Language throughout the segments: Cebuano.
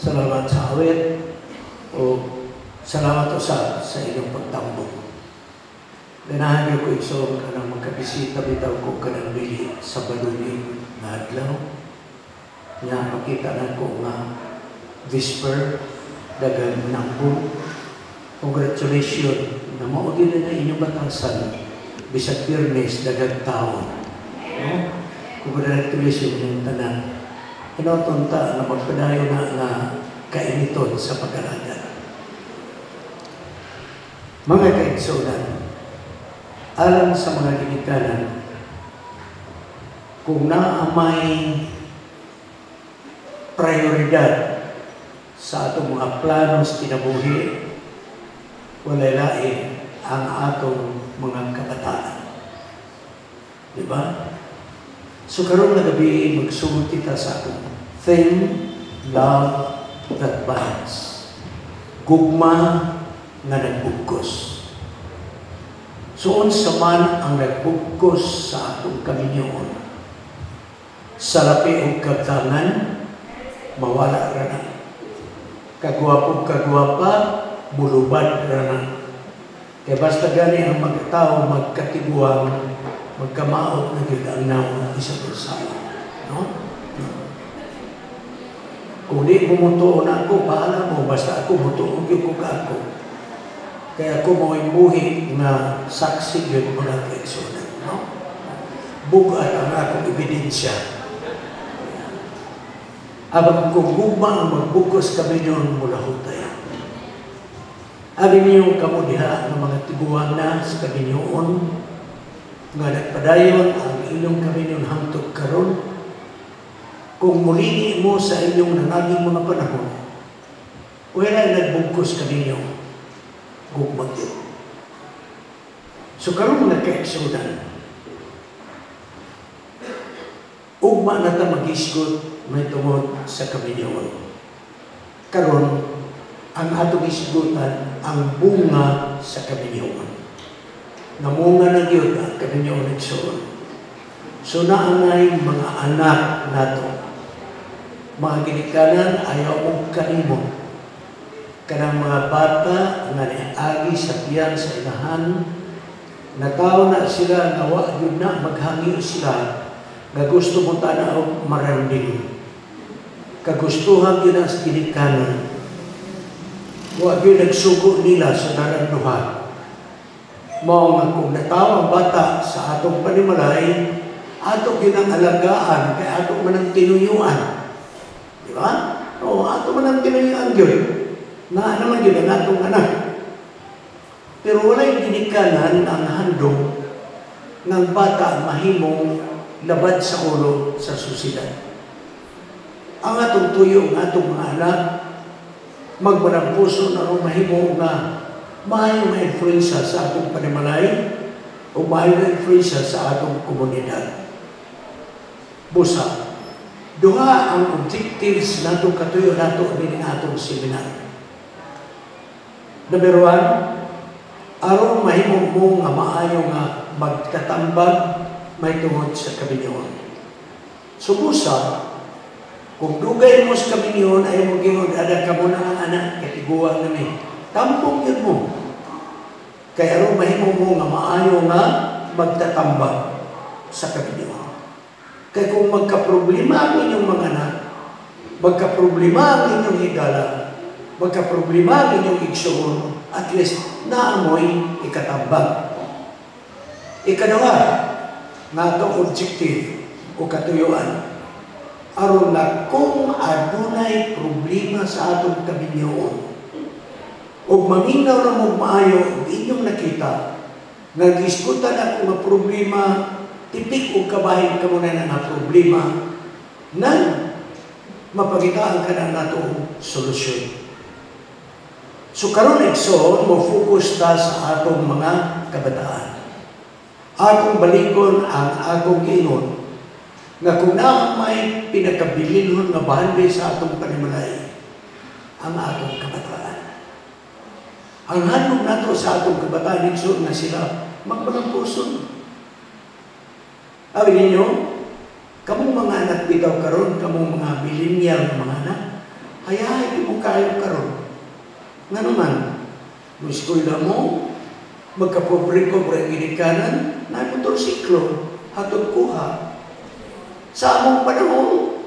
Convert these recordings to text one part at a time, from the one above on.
Salamat sa awit o salamat usab sa inyong pagtambong. Ganahan gyud ko, igsoon, kanang magkabisita bitaw ko kanang dili Sabado ni nga adlaw. Nga makita na ko nga Vesper daghang nambong. Congratulations na mao din na inyong batasan, bisag Biyernes daghang tao. No? Congratulations inyong tanan. Hinoton ta nga magpadayon na nga kainiton sa pag-alagad. Mga kaigsuonan, alang sa mga ginikanan, kung naa may prioridad sa atong mga plano sa kinabuhi, walay lain ang atong mga kabataan. Di ba? So karon nga gabi, magsugod kita sa atong theme, Love That Binds. Gugma nga nagbugkos. So unsa man ang nagbugkos sa atong kaminyoon? Sa lapi og kabtangan, mawala ra na. Kagwapo kagwapa, mulubad ra na. Kaya basta gani ang magtao magkatiguang, magkamaot na gyud ang nawong isang usawa. No? Kung di mo mutuo na ako, bahala mo. Basta ako, mutuo gyud ko ka ako. Kaya ako mo'y buhi nga saksi gyud, mga kaigsuonan. No? Bugat ang akong ebidensya. Abang kung gugma ang magbugkos kaminyoon, mulahutay. Abi niyo kamo diha ng mga tiguang na sa kaminyoon nga nagpadayon ang inyong kaminyoon hangtod karon, kung mulingi mo sa inyong nangaging mga panahon, wala nagbugkos kaninyo? Gugma gyud. So karon, mga kaigsuonan, ugma na ta magisgot may tungod sa kaminyoon. Karon, ang atong isgutan ang bunga sa kaminyoon. Namunga na gyud ang kaminyoon, igsoon. So naanay mga anak nato. Mga ginikanan, ayaw mong kalimot. Kanang mga bata nga niagi sa tiyan sa inahan, nataw na sila nga wa gyud na maghangyo sila nga gusto mo tanaw maranding. Kagustuhan gyud na sa ginikanan. Wa gyud nagsugo nila sa naranduhan. Mao nga kung nataw ang bata sa atong panimalay, ato gyud ang alagaan kay ato man ang tinuyuan. Di ba? Oo, ato man ang tinuyuan gyud. Na naman gyud ang atong anak. Pero walay ginikanan ang handom ng bata mahimong labad sa ulo sa susidad. Ang atong tuyo, ang atong mga anak, magmanang puso na ro mahimo nga maayo nga influensya sa atong panimalay o maayo nga influensya sa atong komunidad. Busa, duha ang objectives nato, katuyo nato din atong seminar. Number one, aron mahimo mo nga maayo nga magkatambag may tungod sa kaminyoon. So busa, kung dugay mo sa kaminyoon, ay mo gingon, ada ka mo na ang anak, katiguang na ni. Tampong yun mo. Kaya aron mahimo mo nga maayo nga magtatambag sa kaminyoon. Kaya kung magkaproblema ang inyong mga anak, magkaproblema ang inyong higala, magkaproblema ang inyong igsoon, at least naamoy ikatambag. Ikadawa, nga atong objective o katuyuan, aron na kung adunay problema sa atong kaminyoon, ug maminaw na mo maayo ug inyong nakita nga gisgutan ako nga problema, tipik og kabahin kamo na nga problema, nan mapagitaan ka na nato solusyon. So karon, igsoon, mo focus ta sa atong mga kabataan. Akong balikon ang akong giingon nga kung naa may pinakabilinhon nga bande sa atong panimalay, ang atong kabataan. Ang handom nato sa atong kabataan, igsoon, nga sila magmalampuson. Abi ninyo, kamong mga anak bitaw karon, kamong mga millennial nga mga anak, Hayahay di mo kayo karon. Nga naman, mo eskwela mo, magkapobre-pobre ang ginikanan, na motorsiklo, hatod kuha. Sa among panahon,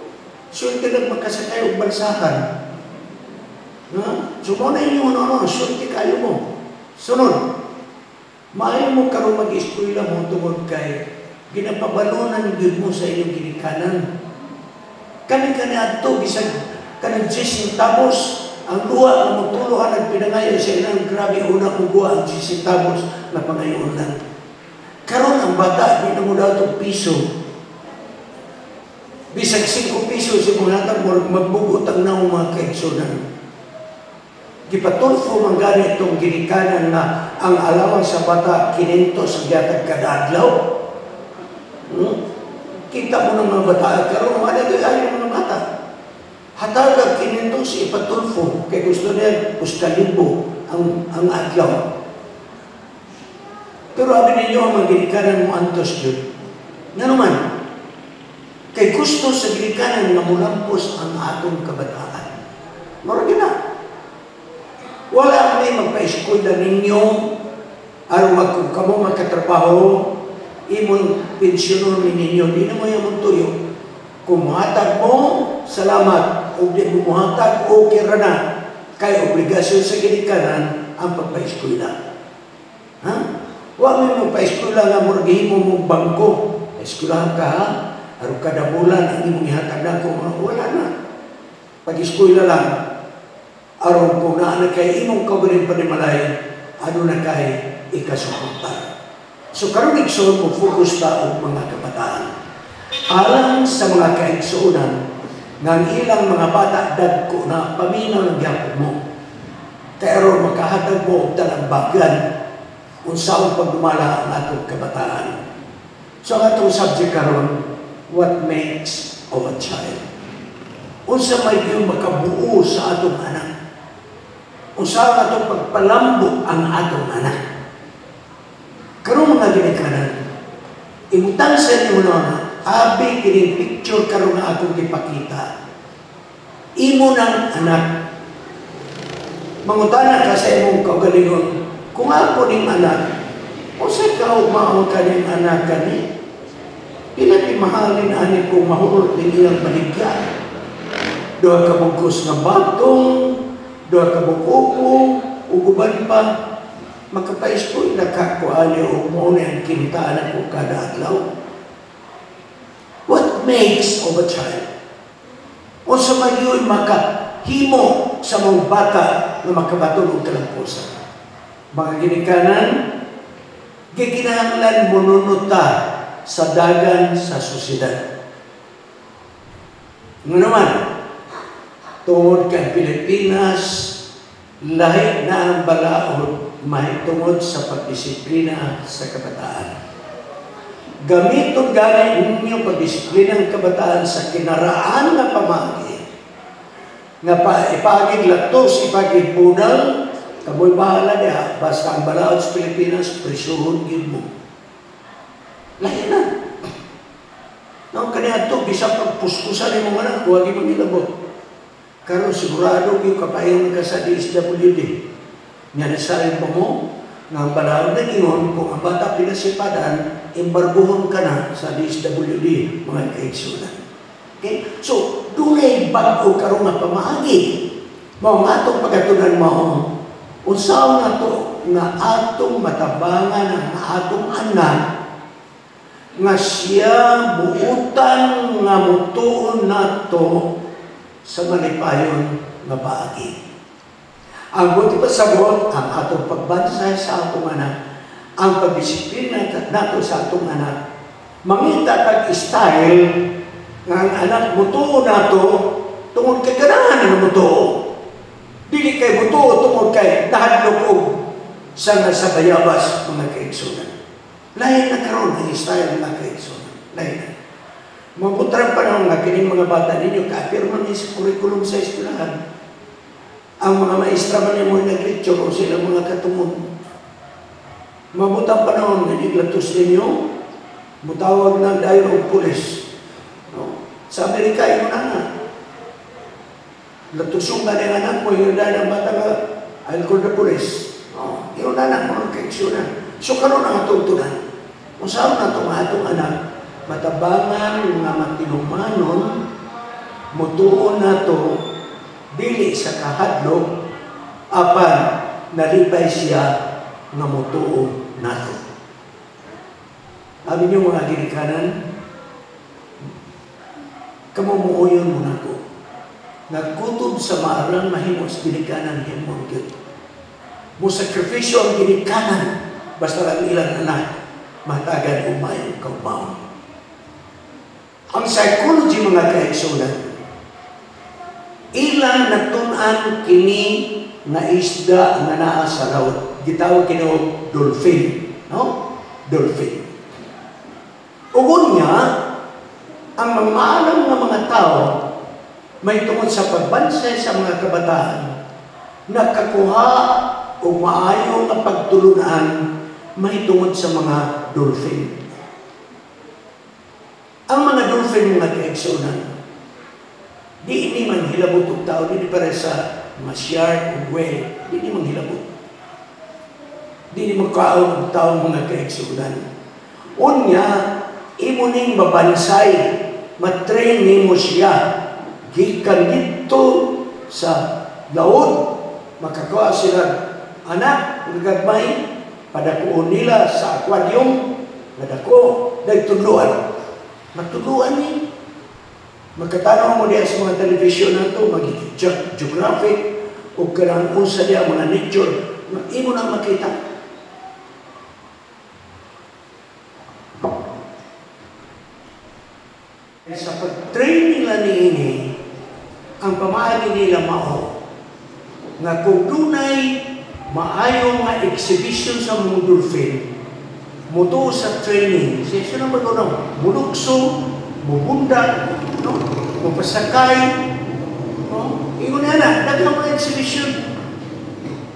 swerte lang makasakay og balsahan. Ha? So mo na inyo, no, swerte kayo mo. Sunod, maayo mo karon mag-eskwela mo tungod kay ginapabalonan gyud mo sa inyong ginikanan. Kami kaniadto bisag kanang 10 centavos ang luha nga motulohan nagpinangayo sa ilang, grabe una mo guwa ang 10 centavos na pangayoon lang. Karon ang bata di na mo daw piso. Bisag 5 piso sa mga hatag mo, magbugot ang naong, mga kaigsunan. Gipatulfo man gani itong ginikanan nga ang allowance sa bata 500 ang gihatag kada adlaw. Kita mo ng mga bata karon, wala gyud ayo mga bata. Hatag ang 500, ipatulfo kay gusto niya 1,000 ang adlaw. Pero abi ninyo, ang mga ginikanan mo antos yun. Nga naman, kay gusto sa ginikanan nga mulampos ang atong kabataan. Mura na. Wala may magpa-eskwela ninyo aron mag kung kamo magkatrabaho, imong pensyonon ninyo, di na mo yung tuyo. Kung muhatag mo, salamat. Kung di mo muhatag, okay ra na. Kay obligasyon sa ginikanan ang pagpa-eskwela. Ha? Wa may magpa-eskwela nga murag himo mong bangko. Eskwelahan ka ha? Aron kada bulan ang imong ihatag nako, wala na. Pag-eskwela lang, aron kung naa na kay imong kaugaling panimalay, ano na kay ikasuportar. So karon, igsoon, mo focus ta og mga kabataan. Alang sa mga kaigsuonan nga ang ilang mga bata dagko na, paminaw lang gyapon mo. Kay aron makahatag mo og talambagan unsaon pagdumala ang atong kabataan. So ang atong subject karon, what makes of a child? Unsa may gyud makabuo sa atong anak? Unsa ang atong pagpalambo ang atong anak? Karon, mga ginikanan, ibutang sa inyo na abi kining picture karon nga akong gipakita. Imo ng anak. Mangutana ka sa imong kaugalingon, kung ako ning anak, unsa ka mao kaning anak kani? Pila mahalin ani kung mahurot ning ilang baligya? Duha ka bugkos nga batong, duha ka bukuko, ug uban pa, makapaeskwela ka ko ani o mo na ang kintaan ako kada adlaw. What makes of a child? Unsa man yun makahimo sa mga bata nga makabaton og kalampusan? Mga ginikanan, gikinahanglan monunot ta sa dagan sa sosyedad. Nga naman, tungod kay Pilipinas, lahi na ang balaod mahitungod sa pagdisiplina sa kabataan. Gamiton gani ninyo pagdisiplina ang kabataan sa kinaraan nga pamagi. Nga pa, ipagig latos, ipagig bunal, kamoy bahala diha, basta ang balaod sa Pilipinas, presuhon gyud mo. Lahi na. No, kaniadto bisan pagpuspusan nimo anak, huwag mo nilabot. Karon sigurado gyud kapayon ka sa DSWD. Nga nasayon pa mo nga ang balaod na ingon kung ang bata pinasipadan, embargohon ka na sa DSWD, mga kaigsunan. Okay? So, dunay bag-o karon nga pamaagi. Mao nga atong pagatunan mao unsaon nga to nga atong matabangan ang atong anak nga siya buutan nga mutuon nato sa malipayon nga paagi. Ang buti pasabot, ang atong pagbansay sa atong anak, ang pagdisiplina nato sa atong anak, mangita tag style nga ang anak mutuo nato tungod kay ganahan nga mutuo. Dili kay mutuo tungod kay nahadlok og sa nga sa bayabas, mga kaigsunan. Lain na karon ang style, mga kaigsunan. Lain na. Mabutrang panahon nga kining mga bata ninyo kaapirma ni sa curriculum sa eskwelahan. Ang mga maestra man mo nag-lecture o sila mga katungod. Mabutang panahon nga niglatos ninyo, mutawag na dayon og pulis. No? Sa Amerika, yun na nga. Latusong ka ng anak mo, yun na ang bata nga, I'll call the police. No, yun na na, mga kaigsuonan. So karon ang atong tunan. Kung saan na itong atong anak, matabangan nga matinumanon, mutuon na to, dili sa kahadlok, apan nalipay siya nga mutuo nato. Abi niyo mga ginikanan, kamo muuyon mo nako. Nagkutob sa maarang mahimo sa ginikanan himo gyud. Mo sakripisyo ang ginikanan basta lang ilang anak matagan og maayong kaugmaon. Ang psychology, mga kaigsuonan, ilang natun-an kini nga isda nga naa sa laut. Gitawag kini og dolphin, no? Dolphin. Ug unya, ang mga maalam nga mga tao may tungod sa pagbansay sa mga kabataan, nakakuha og maayo nga pagtulunan may tungod sa mga dolphin. Ang mga dolphin, mga kaigsuonan, di ini man hilabot og tao, di pare sa mga shark o whale, di ni manghilabot. Di ni magkaon og tao, mga kaigsuonan. Unya, imo ning babansay, matrain nimo siya gikan didto sa laod, makakuha sila anak nga gagmay, padakuon nila sa aquarium nga dako, nagtudluan, matudluan ni. Magkatanaw mo diya sa mga television nato, mag geographic o kanang unsa diya mga nature, imo nang makita. Sa pag-train nila niini, ang pamaagi nila mao nga kung dunay maayo nga exhibition sa mga dolphin, mutuo sa training, siya siya naman ko mulukso, mubundak, no? Mupasakay, no? Ingon na na, daghang mga exhibition.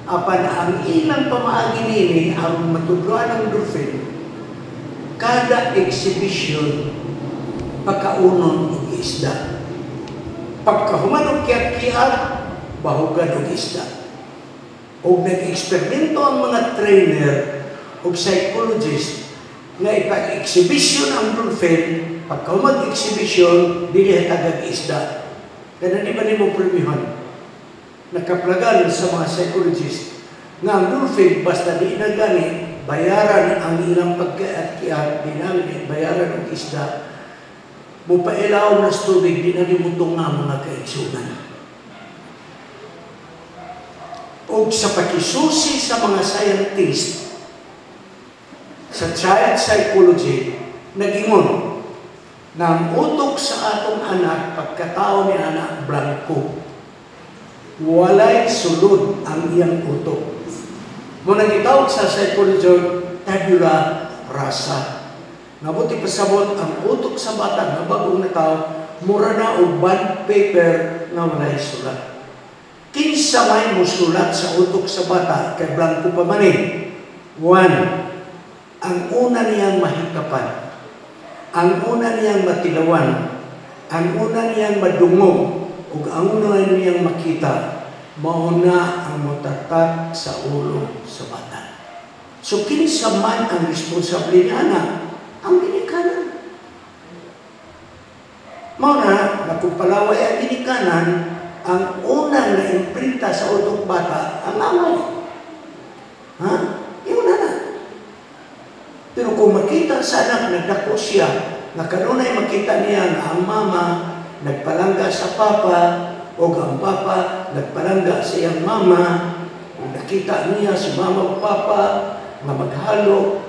Apan ang ilang pamaagi nini, ang matudloan ng dolphin, kada exhibition, pagkaunon og isda. Pagkahuman og kiat-kiat, bahugan og isda. Og nag-eksperimento ang mga trainer o psychologist nga ipag-exhibition ang dolphin, pagka mag-exhibition, dili hatagag isda. Kaya di ba nimo premihan? Nakaplagan sa mga psychologist nga ang dolphin, basta di na gani, bayaran ang ilang pagkiat-kiat, di na bayaran og isda, mupailaw na sa tubig, di na nimutong nga mga kaigsuonan. O sa pakisusi sa mga scientist sa child psychology, nag-ingon na ang utok sa atong anak, pagkatao ni anak, blanco. Walay sulod ang iyang utok. Muna gitawag sa psychology, tabula rasa. Nabuti pasabot ang utok sa bata nga bagong nataw, mura na og bond paper nga walay sulat. Kinsa may musulat sa utok sa bata kay blanco pa man eh. One, ang una niyang mahikapan, ang una niyang matilawan, ang una niyang madungog, ug ang una niyang makita, mao na ang motatak sa ulo sa bata. So kinsa man ang responsable niya na ang ginikanan. Mao na, na kung palaway ang ginikanan, ang unang na-imprinta sa utok bata, ang away. Ha? Iyon na na. Pero kung makita sa anak, nagdako siya, na kanunay makita niya na ang mama nagpalangga sa papa, o ang papa nagpalangga sa iyang mama, kung nakita niya si mama o papa nga maghalo,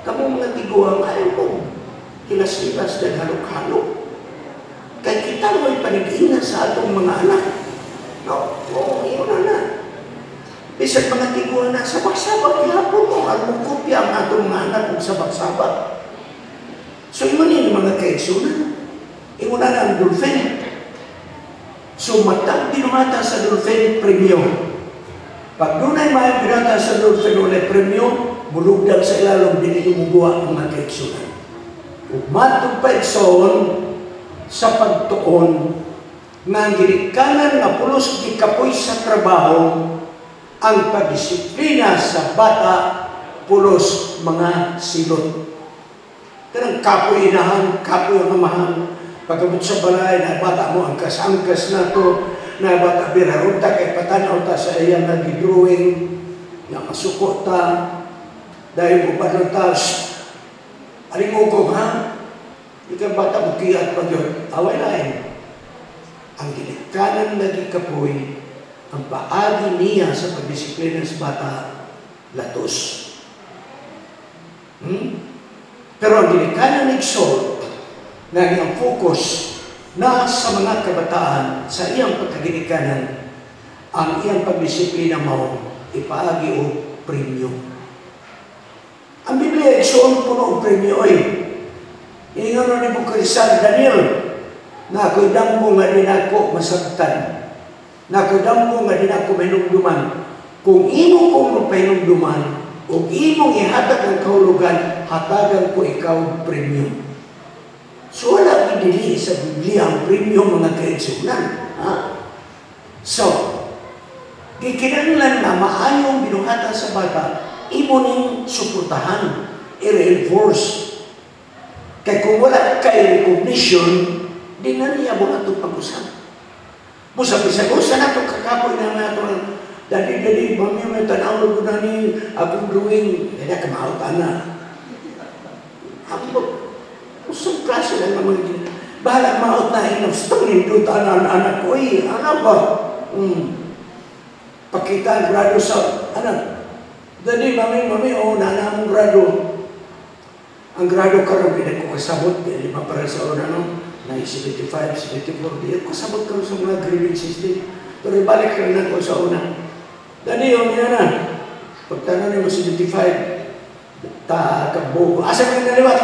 kamo mga tiguang ayaw ko hilas-hilas dahil halok-halok. Kaya kita mo'y panag-ingat sa atong mga anak. No? Oo, yun na na. Bisan mga tiguang na, sabak-sabak, ihapon mo, ang mukopya ang atong mga anak kung sabak-sabak. So, yun yun mga kaigsunan. Ingon na ang dolphin. So, matag binumata sa dolphin, premyo. Pag doon ay may binata sa dolphin, walay premyo, mulugdag sa ilalong, dili gumubuha ang mga kaigsunan. Ug matug pa igsoon, sa pagtuon, Nga ang ginikanan nga pulos gikapoy sa trabaho, ang pagdisiplina sa bata pulos mga silot. Kanang kapoy inahan, kapoy ang amahan. Pagabot sa balay, na bata mo angkas-angkas na to, na bata birarunta kay patanaw ta sa iyang nag-drawing, nga masuko ta, dahil mo ta, alingugong ha? Ikaw bata mo kiyat pa yun, away lain. Ang ginikanan nga gikapoy, ang paagi niya sa pagdisiplina sa bata, latos. Pero ang ginikanan ni Exalt, nga ang focus na sa mga kabataan, sa iyang pagkaginikanan, ang iyang pagdisiplina mo, ipaagi o premyo. Ang Biblia, igsoon puno og premyo oy. Ingon ni Bukrisar Daniel, na ako'y damgo nga di nako masabtan. Na ako'y damgo nga di nako mahinumduman. Kung imo kong mapahinumduman, o imong ihatag ang kahulugan, hatagan ko ikaw premyo. So wala gidili sa Biblia ang premyo, mga kaigsunan. Ha? So, gikinahanglan na maayong binuhatan sa bata, imo ning suportahan, i-reinforce. Kay kung wala kay recognition, di na niya buhaton pag-usap. Busa bisag usa na itong kakapoy na nga ito, "Daddy, Daddy, Mami, may tanaw ko na ni akong drawing." Kaya kamaot na. Ako, usang klase lang naman. Bahala maot na inong nindutan ang anak ko. Uy, ano ba? Pakita ang grado sa anak. "Daddy, Mami, Mami, oh, nana mong grado." Ang grado karon pinag ko kasabot, di ba para sa una, no? 975, 74, di ko kasabot karon sa mga grading system. Pero ibalik ka na ko sa una. "Daddy, oh, niya na." Pagtanong mo 75, ta kabugo. Asa mo naliwat?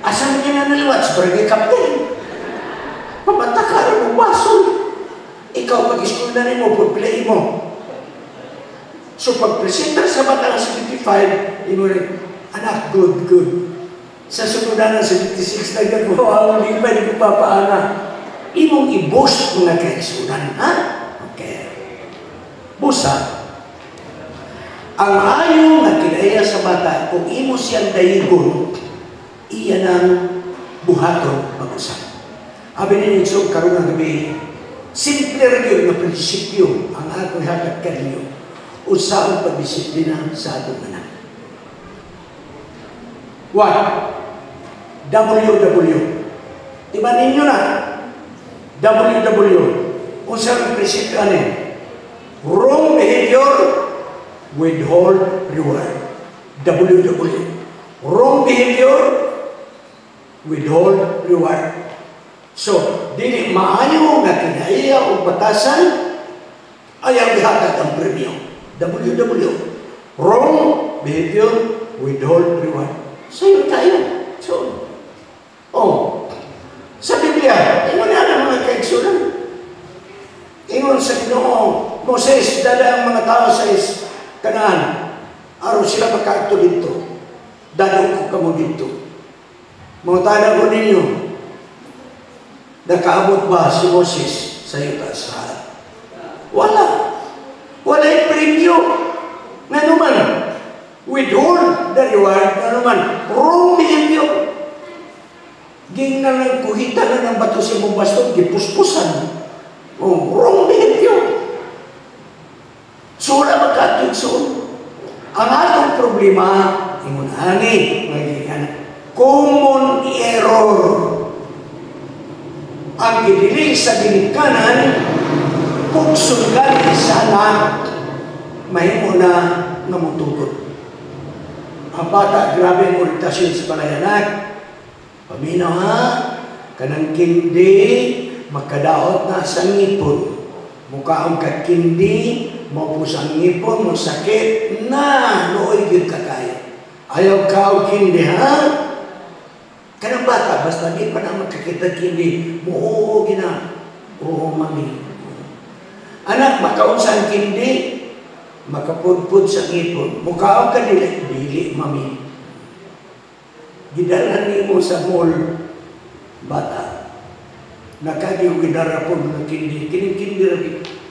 Asa mo niya naliwat? Sa barangay captain. Pamataka mo basol. Ikaw pag-school na nimo, pagpilay mo. So pag-presenta sa bata ng 75, imo rin, "Anak, good, good." Sa sunod na ng 76, nagkakuha, hindi pa, hindi ko papaana. Imong i-boost, mga kaigsunan, ha? Okay. Busa, ang ayo nga kinaiya sa bata, kung imo siyang dayigon, iya nang buhaton pag-usap. Abi ninyo igsoon karon nga gabi, simple ra gyud nga prinsipyo ang akong hatag kaninyo unsaon pagdisiplina sa atong anak. One, WW. Di ba ninyo na? WW. Unsa ang prinsipyo ani? Wrong behavior, withhold reward. WW. Wrong behavior, withhold reward. So, dili maayo nga kinaiya o batasan, ayaw gihatag ang premyo. WW. Wrong behavior, withhold reward. Sayo tayo. So, oh, sa Biblia, ingon na ang mga kaigsunan. Ingon sa Ginoo, "Moses, dala ang mga tao sa is Kanaan. Aron sila makaadto dito. Dadong ko kamo dito." Mga tanaw ko ninyo, nakaabot ba si Moses sa yuta sa Wala. Wala yung premyo. Nga naman, withhold the reward, nga naman, wrong behavior. Gingnan ng kuhita na ng bato sa imong baston, gipuspusan. Oh, wrong behavior. So wala magkatug so. Ang atong problema, ingon ani, mga common error. Ang gidili sa ginikanan, kung gani sa anak, mahimo na nga mutugot. Ang bata, grabe ang orientasyon sa balayanak. "Paminaw ha, kanang kindi, makadaot na sa ngipon. Mukaon ka kindi, maupos ang ngipon, mo sakit na, nooy gyud ka kayo. Ayaw ka og kindi ha." Kanang bata, basta di pa na makakita kindi, mo oo gina. "Oo, Mami." "Anak, makaon sa ang kindi, makapudpud sa ngipon. Mukaon ka dili?" "Dili, Mami." Gidala nimo sa mall bata. Nakagi og gidarapon mga candy. Kining candy ra,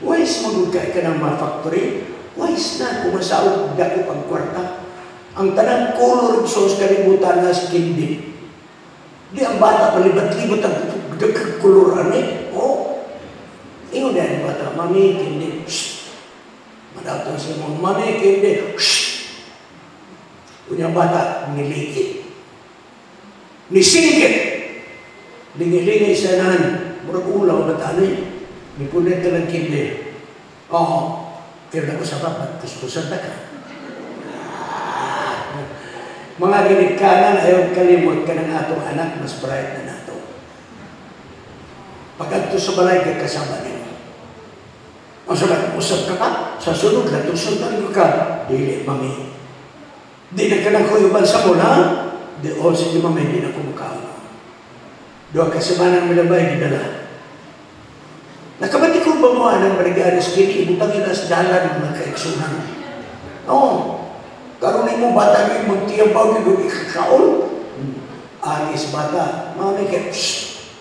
wise mo kay ka ng mga factory. Wise na kung masaog dako ang kwarta. Ang tanang color sauce kalibutan na sa candy. Di ang bata palibot-libot ang dagkag kolor ani. Oh. Ingon dahil bata, "Mami, candy." Shh. Madato siya mo, "Mami, candy." Shh. Unya bata, niligit. Nisingkit. Lingi-lingi sa nan. Murag ulaw na tani. Nipunit ka ng candy. Oo. Pero ako sa babat, kuskusan ta ka. Mga ginikanan, ayaw kalimot ka ng atong anak, mas bright na nato. Pag sa balay, kay kasama nimo. Ang sabat, usap ka ka, sa sunod, latusun ka, dili, mami. Di na ka na ko iban sa mo, ha? Di, oh, sige mami, di na ko mukhaon. 2 ka semana ang milabay, gidala. Nakabati ko ba mo anang barigyaris kini, ibutang ina sa dalan mga kaigsunan. Oo. Karon mo bata ni magtiyabaw ni ikakaon. Agis bata, mami kay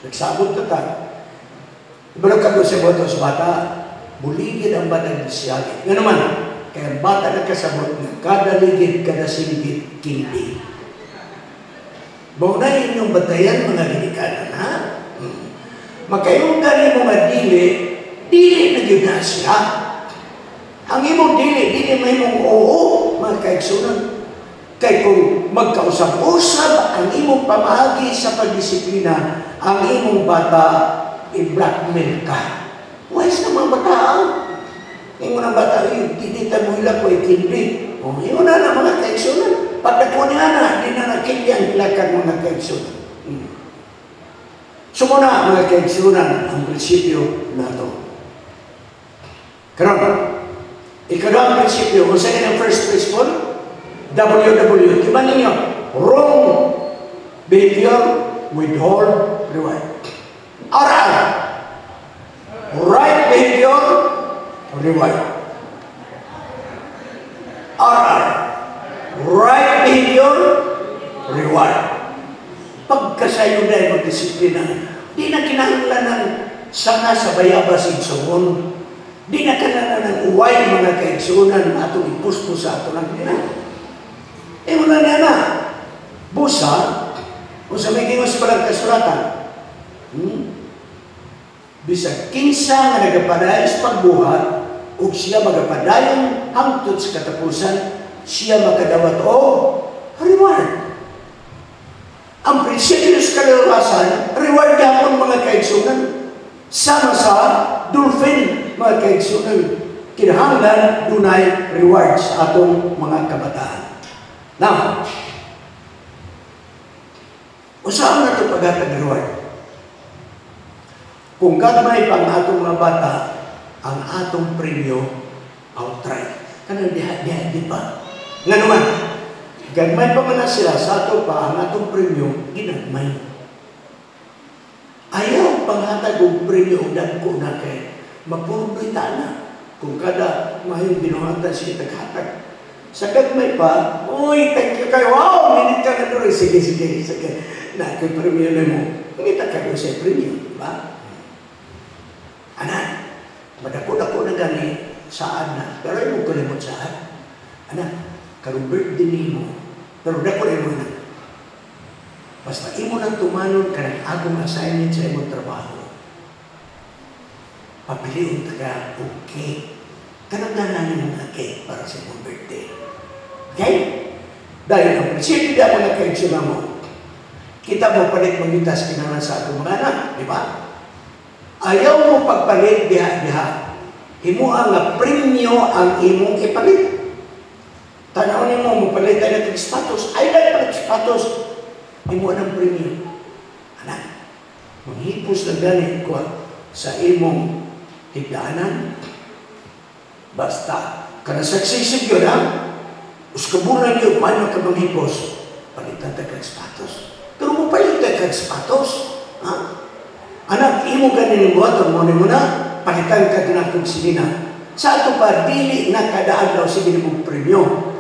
nagsabot ka ta. Ibalo ka sa boto sa bata, buligid ang bata siyagit. Nga naman, kaya ang bata nagkasabot nga kada ligid, kada singgit, candy. Mao na inyong batayan, mga ginikanan, ha? Makayong gani mo nga dili, dili na gyud na siya. Ang imong dili, dili mahimong oo, mga kaigsunan. Kay kung magkausap-usap ang imong pamaagi sa pagdisiplina, ang imong bata, i-blackmail ka. Wise na mga bata. Ingon ang bata, "Dili ta mo ila ko candy." Oh, ingon na na mga kaigsunan. Pag nagkuha niya na, di na na-candy ang kilakan, mga kaigsunan. So muna, mga kaigsunan, ang prinsipyo nato. Karon, ikaduhang prinsipyo, kung saan ang first principle? WW. Di ba ninyo? Wrong behavior, withhold, reward. RR. Right behavior, reward. RR. Right behavior, reward. Pagkasayo dahil magdisiplina, di na kinahanglan ng sanga sa bayabas igsuon. Di na kinahanglan ng uway, mga kaigsuonan, atong ipuspo sa ato ng dina. Eh wala na na. Busa, kung sa may gingon sa balang kasulatan, Bisag kinsa nga nagapadayon sa pagbuhat, ug siya magapadayon hangtod sa katapusan, siya makadawat og reward. Ang prinsipyo sa kaliwasan, reward gapon, mga kaigsunan. Sama sa dolphin, mga kaigsunan. Kinahanglan dunay reward sa atong mga kabataan. Now, unsaon na ito paghatag reward? Kung gagmay pang atong mga bata, ang atong premyo outright. Kanang diha, diha, di ba? Nga naman, gagmay pa man na sila sa ato pa, ang atong premyo, ginagmay. Ayaw panghatag og premyo og dagko na kay mapurdoy ta na. Kung kada mahing binuhatan siya taghatag. Sa gagmay pa, "Uy, thank you kayo, wow, minit ka na doon." "Sige, sige, sige. Na, kay premyo na mo." Ngita ka sa premyo, di ba? Anak, madako-dako na gani, saan na. Pero ay mo kalimot saan. Anak, karong birthday nimo, pero dako na mo anak. Basta imo nang tumanon kanang akong assignment sa imong trabaho. Papilion ta ka og cake. Kanang gananin mga cake para sa imong birthday. Okay? Dahil ang prinsipyo di mga kaigsunan mo, kita mo palit mangitas kinahanglan sa atong mga anak, di ba? Ayaw mo pagpalit diha-diha. Himua nga premyo ang imong ipalit. Tanaw nimo mo palit tayo ng sapatos. Ay lang palit sapatos. Himua ng premyo. Anak, manghipos na gani ko sa imong higdaanan. Basta, kana successive yun, ha? Uskabulan yun, paano ka manghipos? Palitan ta kag sapatos. Pero mo palit ta kag sapatos. Ha? Anak, imo ganin buhaton mo ni mo na, palitan ka ginakong silina. Sa ato pa, dili na kada adlaw sige mo premyo.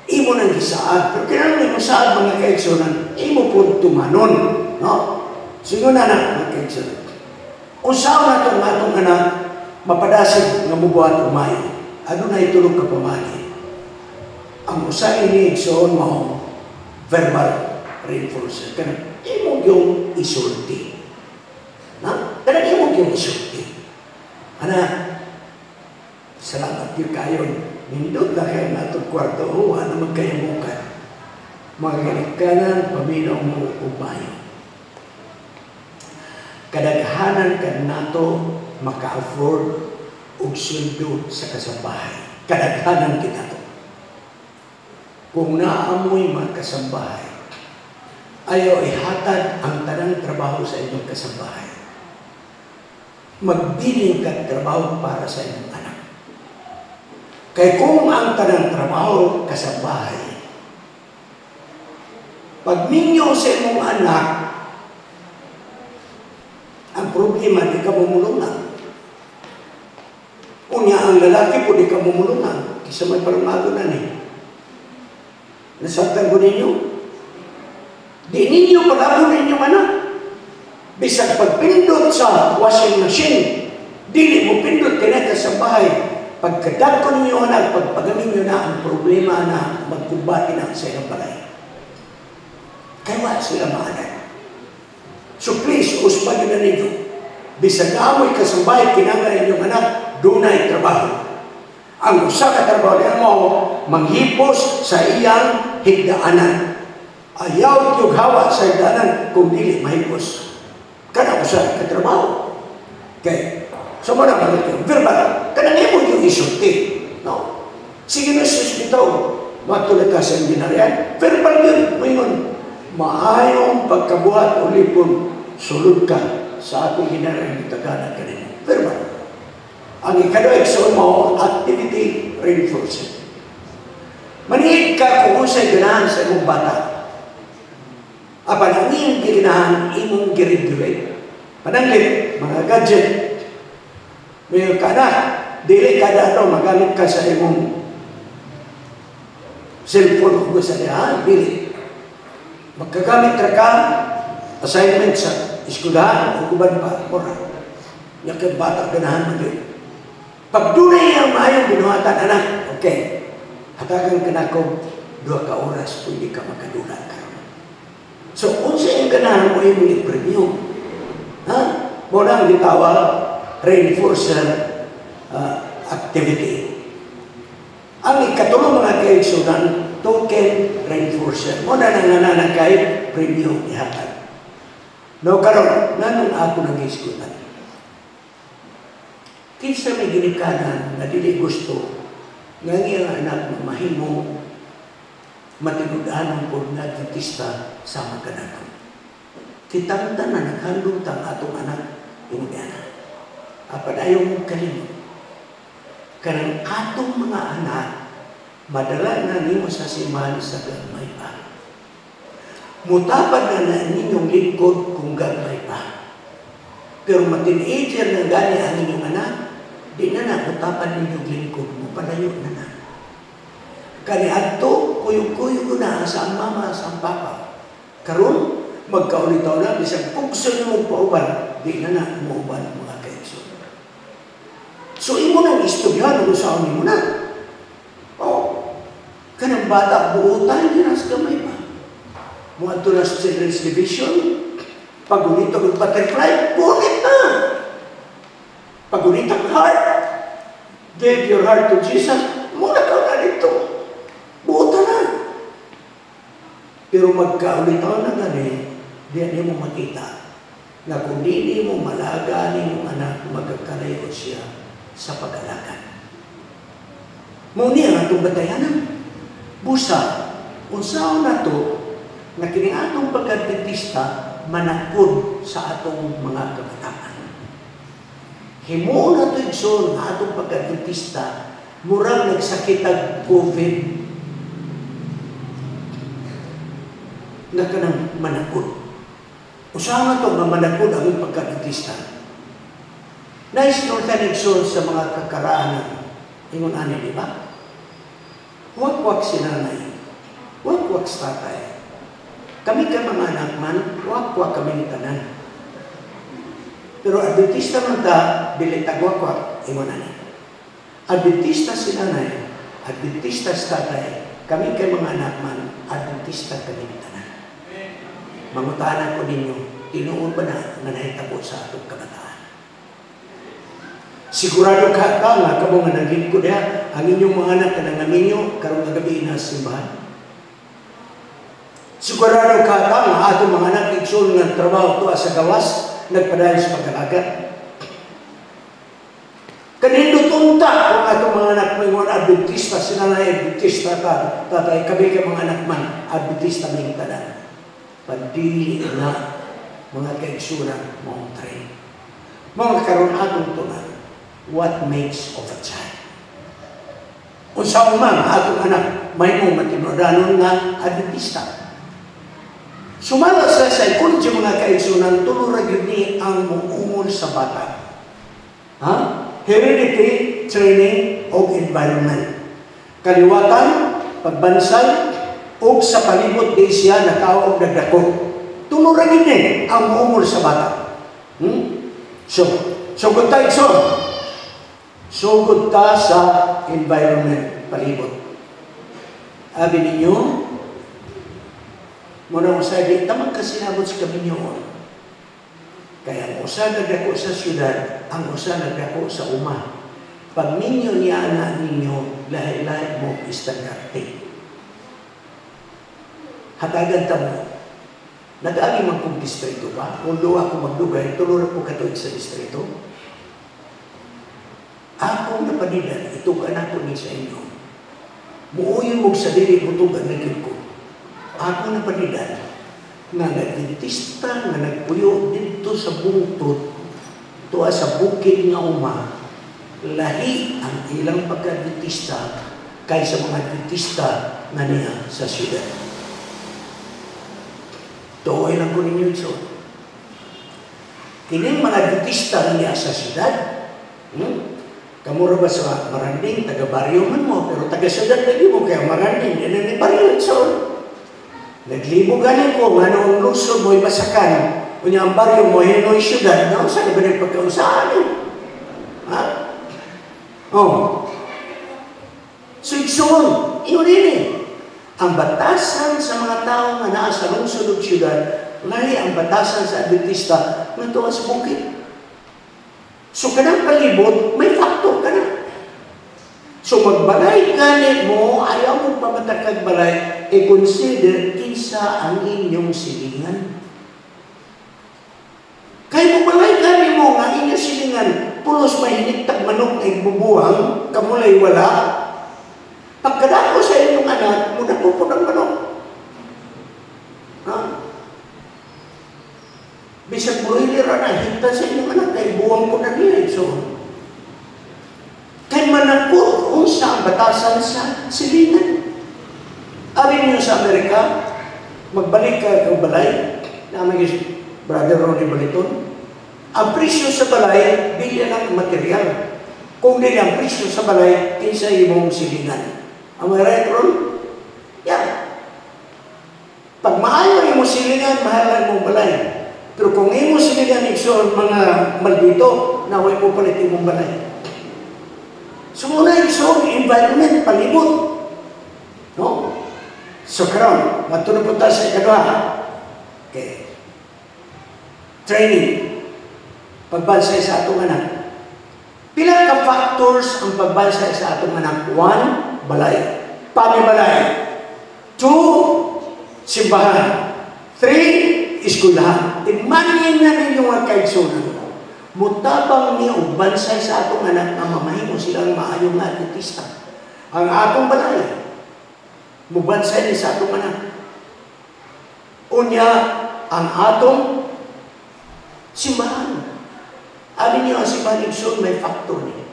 Imo nang gisaad. Pero kinahanglan mo saad, mga kaigsunan, imo po tumanon. No? Singo na na, mga kaigsunan. Unsaon nato ang atong anak mapadasig nga mubuhat og maayo? Adunay tulo ka pamaagi. Ang usa ini, igsoon, mao verbal reinforcer. Kanang imo yung isulti. Na? Kanang imo yung isulti. Anak, salamat gyud kayo. Nindot na kayo natong kwarto. Wa naman kayo mukat. Mga ginikanan, paminaw mo og maayo. Kadaghanan kan nato maka-afford og sweldo sa kasambahay. Kadaghanan kita to. Kung naamoy mga kasambahay, ayaw ihatag ang tanang trabaho sa inyong kasambahay. Magbilin ka trabaho para sa inyong anak. Kay kung ang tanang trabaho kasambahay, pag minyo sa imong anak, ang problema, di ka mumulungan. Unya ang lalaki po, di ka mumulungan. Kisa may parumago na ni. Nasabtan ko ninyo. Di ninyo palabon ninyong anak. Bisag pagpindot sa washing machine, dili mo pindot kay sa bahay. Pagkadag ko ninyo anak, pagpagamin nyo na ang problema na magkumbati na sa inyong balay. Kaya wala sila maanak. So please, uspan na ninyo. Bisag amoy kasambahay, kinanglan inyong anak, dunay trabaho. Ang usa ka trabaho niya mo, manghipos sa iyang higdaanan. Ayaw yung hawa sa higdaanan kung dili mahipos. Kana usa ka trabaho. Okay. So mo na yung verbal. Kanang imo yung isulti. No? Sige na sus bitaw. Matulad ka sa ginarian. Verbal yun. Moingon. Maayong pagkabuhat o lipon, sulod ka sa akong ginarian, tagana ka nimo. Verbal. Ang ikaduha, igsoon, mo activity reinforcement. Maniid ka kung unsay ganahan sa imong bata. Apan ang iyong giganahan, imong gi-regulate. Pananglit, mga gadget. May ka na, dili kada ano, magamit ka sa imong cellphone o sa diha, dili. Magkagamit ra ka, assignment sa eskwelahan o uban pa, mura. Nya kay bata ganahan man yun. Pag dunay ang maayong binuhatan, anak, okay, hatagan ka na ko, 2 ka oras, pwede ka makadulan karon. So, unsa yung ganahan mo, imong i-premyo. Ha? Mo na ang gitawag reinforcer activity. Ang ikatulo, mga kaigsunan, token reinforcer. Mo na nang kay premyo ihatag. No, karon, nganong ako nang isgutan? Kinsa may ginikanan na dili gusto nga ang iyang anak mahimo matinud-anon pod nga Adventista sama kanato? Kitang tanan naghandom tang atong anak ingon ana. Apan ayaw mong kalimot. Kanang atong mga anak madala na nimo sa simbahan sa gagmay pa. Mutapad na na ninyong lingkod kung gagmay pa. Pero ma-teenager na gani ang inyong anak, di na na mutapad ninyong lingkod mo, palayo na na. Kani adto, kuyog-kuyog na sa ang mama, sa ang papa. Karon, magkaulitaw na, bisag pugso nimo pauban, di na na muuban mga kaigsoon. So imo nang istoryahan kung saan nimo na. Oh, kanang bata buotan din sa gamay pa. Muadto na sa Children's Division, pagunit og butterfly, punit na. Pagunit ang heart, give your heart to Jesus, muna ka na dito. Buotan na. Pero magkaulitaw na gani, di mo makita na kung di mo malaga ni anak, magkakalayo siya sa pag-alagad. Mao ni ang atong batayanan. Busa, unsaon na to na kining atong pagka-Adventista manakod sa atong mga kabataan. Himuon na to, igsoon, nga atong pagka-Adventista murag nagsakit ang COVID na kanang manakod. Usahan to nga manakod ang pagka-Adventista. Nice no igsoon sa mga kakaraanan. Ingon ani, di ba? Huwag-wag si nanay. Huwag-wag si tatay. Kami ka mga anak man, huwag-wag kami ni tanan. Pero Adventista man ta, dili tagwakwak, ingon ani. Adventista si nanay, Adventista si tatay, kami kay mga anak man, Adventista kami tanan. Mangutana ko ninyo, tinuod ba na nga nahitabo sa atong kabataan? Sigurado ka ka nga kamo nga naglingkod diha, ang inyong mga anak nga nangaminyo karong gabi na simbahan? Sigurado ka ka nga atong mga anak igsoon nga trabaho tuwa sa gawas, nagpadayon sa pag-alaga? Kanindot unta kung atong mga anak moingon Adventista, si nanay Adventista, tatay, kami kay mga anak man, Adventista ming tanan. Padili na mga kaigsunan maong train. Mga karon atong tunan, what makes of a child? Unsa man atong anak may mo matinudanon nga Adventista? Sumala sa psychology, mga kaigsunan, tulo ra gyud ni ang muungol sa bata. Ha? Heredity, training, o environment. Kaliwatan, pagbansay, o sa palibot di siya nakao og nagdako. Tulo ra gyud ni ang muungol sa bata. So, sugod ta, igsoon. Sugod ta sa environment, palibot. Abi ninyo, muna mo sa di, tamang kasinabot sa kaminyoon. Kaya ang usa nagdako sa syudad, ang usa nagdako sa uma. Pag ninyo niya na ninyo, lahi-lahi mo istandarte. Hatagan ta mo, nag-agi man kong distrito ba? Although ako magdugay, tulo ra ko katuig sa distrito. Akong napanidan, itugan ako ni sa inyo. Muuyon mo sa dili, mutugan na gyud ko. Ako napanidan, nga Adventista nga nagpuyo didto sa bungtod, tuwa sa bukid nga uma, lahi ang ilang pagka-Adventista kaysa mga Adventista nga niya sa syudad. Tuoy lang ko ninyo ito. Kining mga Adventista nga niya sa syudad, Kamura ba sa Maranding, taga-baryo man mo, pero taga-syudad lagi mo, kaya Maranding, di na ni baryo ito. Naglibo ganin ko, nga noong lungsod mo'y masakan, unya ang baryo mo, hinoy syudad, na usa na ba ng pagkausaan? Ha? Oh. So, igsoon, iyon din eh. Ang batasan sa mga tao nga naa sa lungsod ug syudad, lahi ang batasan sa Adventista nga tuwa sa bukid. So, kanang palibot, may factor ka na. So, magbalay gani mo, ayaw mo pamatakag balay, i-consider kinsa ang inyong silingan. Kay mo balay gani mo nga inyong silingan, pulos mahinigtag manok na igbubuhang, kamulay wala. Pagkadako sa inyong anak, muna po po ng manok. Ha? Bisag broiler na, hinta sa inyong anak, kay buwang ko na niya. So, kay manakot unsa ang batasan sa silingan. Abi niyo sa Amerika, magbalik ka kang balay, namin si Brother Ronnie Baliton, ang presyo sa balay, dili lang ang material. Kung dili ang presyo sa balay, kinsa imong silingan. Am I right, Ron? Yeah. Pag maayo imong silingan, mahal ang imong balay. Pero kung imong silingan igsoon mga maldito, naway mo palit imong balay. So muna igsoon, environment, palibot. No? So karon, matulog po tayo sa ikaduha. Okay. Training. Pagbansay sa atong anak. Pila ka factors ang pagbansay sa atong anak? 1, balay. Pamibalay. 2, simbahan. 3, eskwelahan. Imagine na ninyo nga kaigsunan. Mutabang ni og bansay sa atong anak nga mamahimo silang maayong Adventista. Ang atong balay, mubansay ni sa atong anak. Unya, ang atong simbahan. Abi niyo ang simbahan igsoon may factor niya.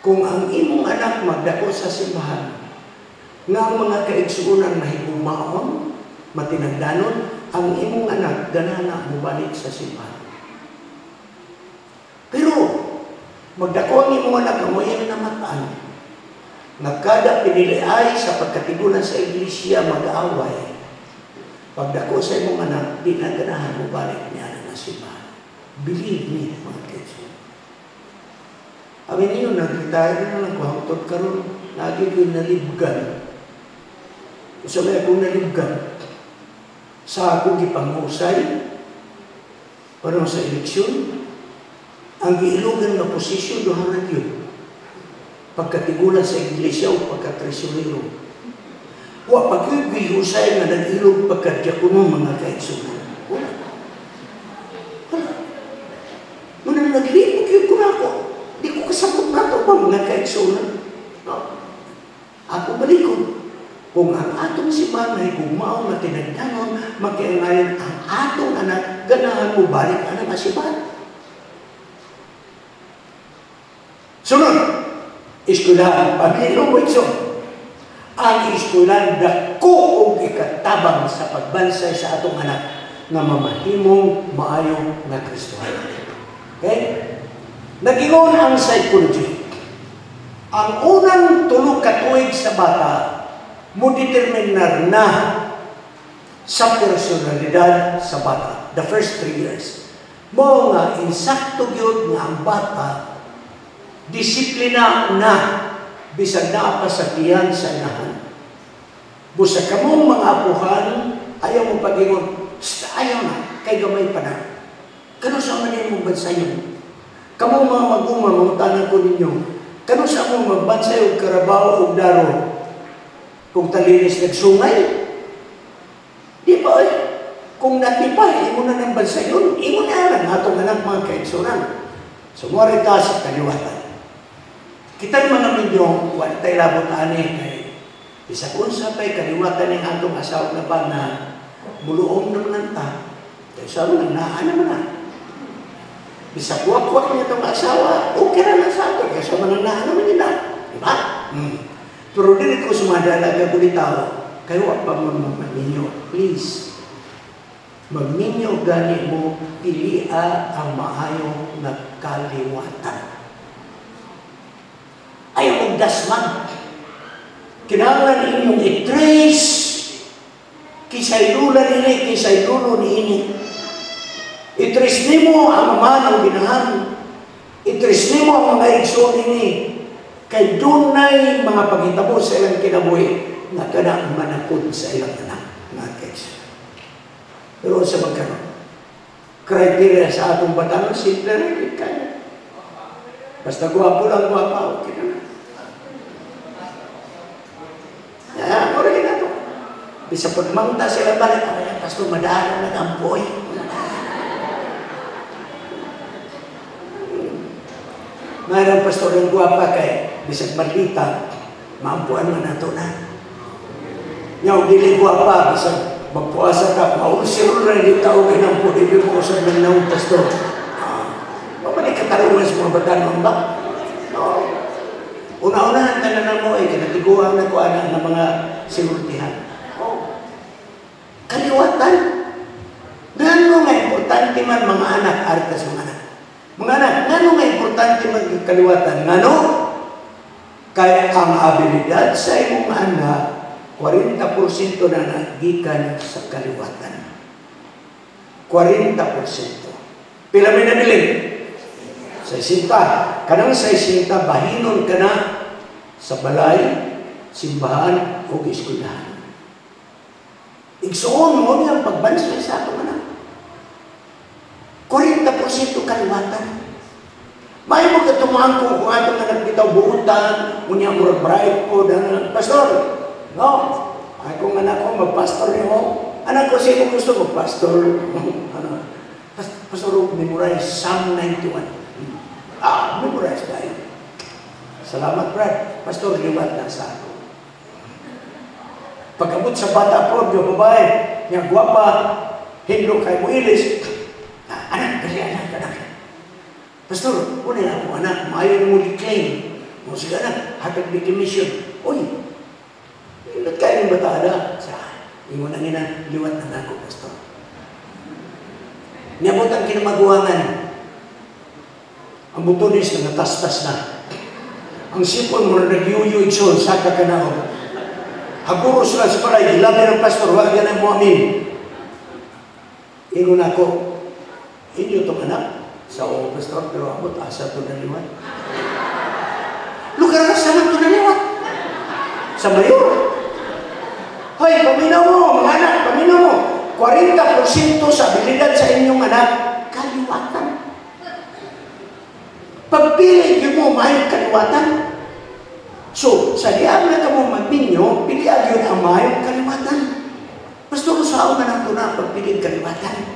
Kung ang imong anak magdako sa simbahan, nga ang mga kaigsuonan mahigumaon, matinagdanon, ang imong anak ganana mobalik sa simbahan. Pero magdako ang imong anak nga mo'y namataan, nga kada piniliay sa pagkatigulan sa iglesia mag-aaway, pagdako sa imong anak, di na ganahan mobalik niya na. nga simbahan. Believe me, mga kaigsoon. Abi ninyo, nag-retire na lang ko, hangtod karon lagi ko'y nalibgan. Sa may akong nalibgan, sa akong gipanghusay, panahon sa eleksyon, ang giilugan nga posisyon duha ra gyud. Pagkatigulang sa iglesia o pagka-tresurero. Wa pa gyud gihusay nga nag-ilog pagka-diakono, mga kaigsuonan. Wala. Wala. Muna naglibog gyud ko nako. Di ko kasabot nato ba, mga kaigsuonan. No. Ako balikon. Kung ang atong simbahan ay gugmaon nga tinagdanon, makiangayon ang atong anak, ganahan mo balik ang simbahan. Sunod, eskwelahan, pamilya mo ito. Ang eskwelahan dako og ikatabang sa pagbansay sa atong anak nga mamahimong maayo nga Kristohanon. Okay? Nagingon ang psychology. Ang unang 3 ka tuig sa bata mo determinar na sa personalidad sa bata. The first 3 years. Mo nga insakto gyud nga ang bata disiplina na bisag naa pa sa tiyan sa inahan. Busa kamong mga apuhan, ayaw mo pag-ingon, ayaw na, kay gamay pa na. Kano sa man nimong bansayon? Kamong mga maguma, mangutanan ko ninyo, kano sa among magbansay og karabaw og daro? Kung talinis nagsungay? Di ba eh? Kung natipay, imo na ng bansayon, imo na lang atong anak, mga kaigsunan. Sumori ta sa kaliwatan. Kitang mga minyo, wala tayo labot ani kay bisag unsa pa'y kaliwatan ng atong asawa na ba na muluom naman ang ta. Kaya sa mga naa naman na. Bisag wakwak niya itong asawa, okay na lang sa ato. Kaya sa mga naa naman niya na. Diba? Pero dili ko sumadalaga ko ni tao, kayo pa mo magminyo. Please, magminyo gani mo, pilia ang maayo nga kaliwatan. Ayaw mong dasmag. Kinahanglan inyong i-trace kisay lula nini, kisay lulo niini. I-trace nimo ang amahan ang ginahan. I-trace nimo ang mga igsoon nini. Kay dunay mga paghitabo sa ilang kinabuhi nga kana manakod sa ilang anak. Mga kids. Pero sa magkaroon, criteria sa atong batanon, simple rin kayo. Basta gwapo lang, gwapa, okay na. Ya, ako rin na to. Bisa pagmangta sila balik, ay, pastor, madaan na nag-ampoy. Mayroong pastor ng gwapa kay bisag malita, maampuan man nato na. Nyaw, dili gwapa, bisag magpuasa ka, maulsiro na hindi tao kay nang po, di mo usap ng naong pastor. Pabalik katarungan sa mga batanon ba? No. Una-unahan tanan mo ay kinatiguan na ko ana ng mga sinultihan. Oh. Kaliwatan. Ngano nga importante man mga anak, artas mga anak. Mga anak, ngano nga importante man kaliwatan? Ngano? Kaya ang abilidad sa imong anak, 40% na nagikan sa kaliwatan. 40%. Pila may nabilin? 60. Kanang 60, bahinon ka na sa balay, simbahan, o eskwelahan. Igsuon mo niyang pagbansay sa atong anak. 40% kaliwatan. May mo katumaan kung atong anak bitaw buutan, unya murag bright po, dan, pastor, no, akong anak ko, magpastor niyo. Anak ko, sino gusto magpastor? Ano? Pastor, memorize Psalm 91. Ah, memorize tayo. Salamat, Brad. Pastor, liwat na sa ako. Pagkabot sa bata po, yung babae, niyang gwapa, hindro kay mo ilis. Anak, dali, anak, anak. Pastor, una na ako, anak, maayo mo di-claim. Mo sige, anak, hatag di commission. Uy, liwat kayo ng bata na. Sa, ingon ang ina, liwat na ako, pastor. Niabot ang kinamaguangan. Ang butonis na natastas na. Ang sipon mo na nagyuyo igsoon, saka ka na. Haguros lang sa palay, ilabi ng pastor, wag yan ang mo amin. Ingon ako, Inyo itong anak, sa o pastor, pero abot asa ito naliwat. Lugar na saan ito naliwat? Sa mayor. Hoy, paminaw mo, mga anak, paminaw mo. 40% sa abilidad sa inyong anak, kaliwatan. Pagpili mo, maayong kaliwatan. So, sa diang na kamo magminyo, pili yun ang maayong kaliwatan. Pastor, sa na nato na pagpili kaliwatan.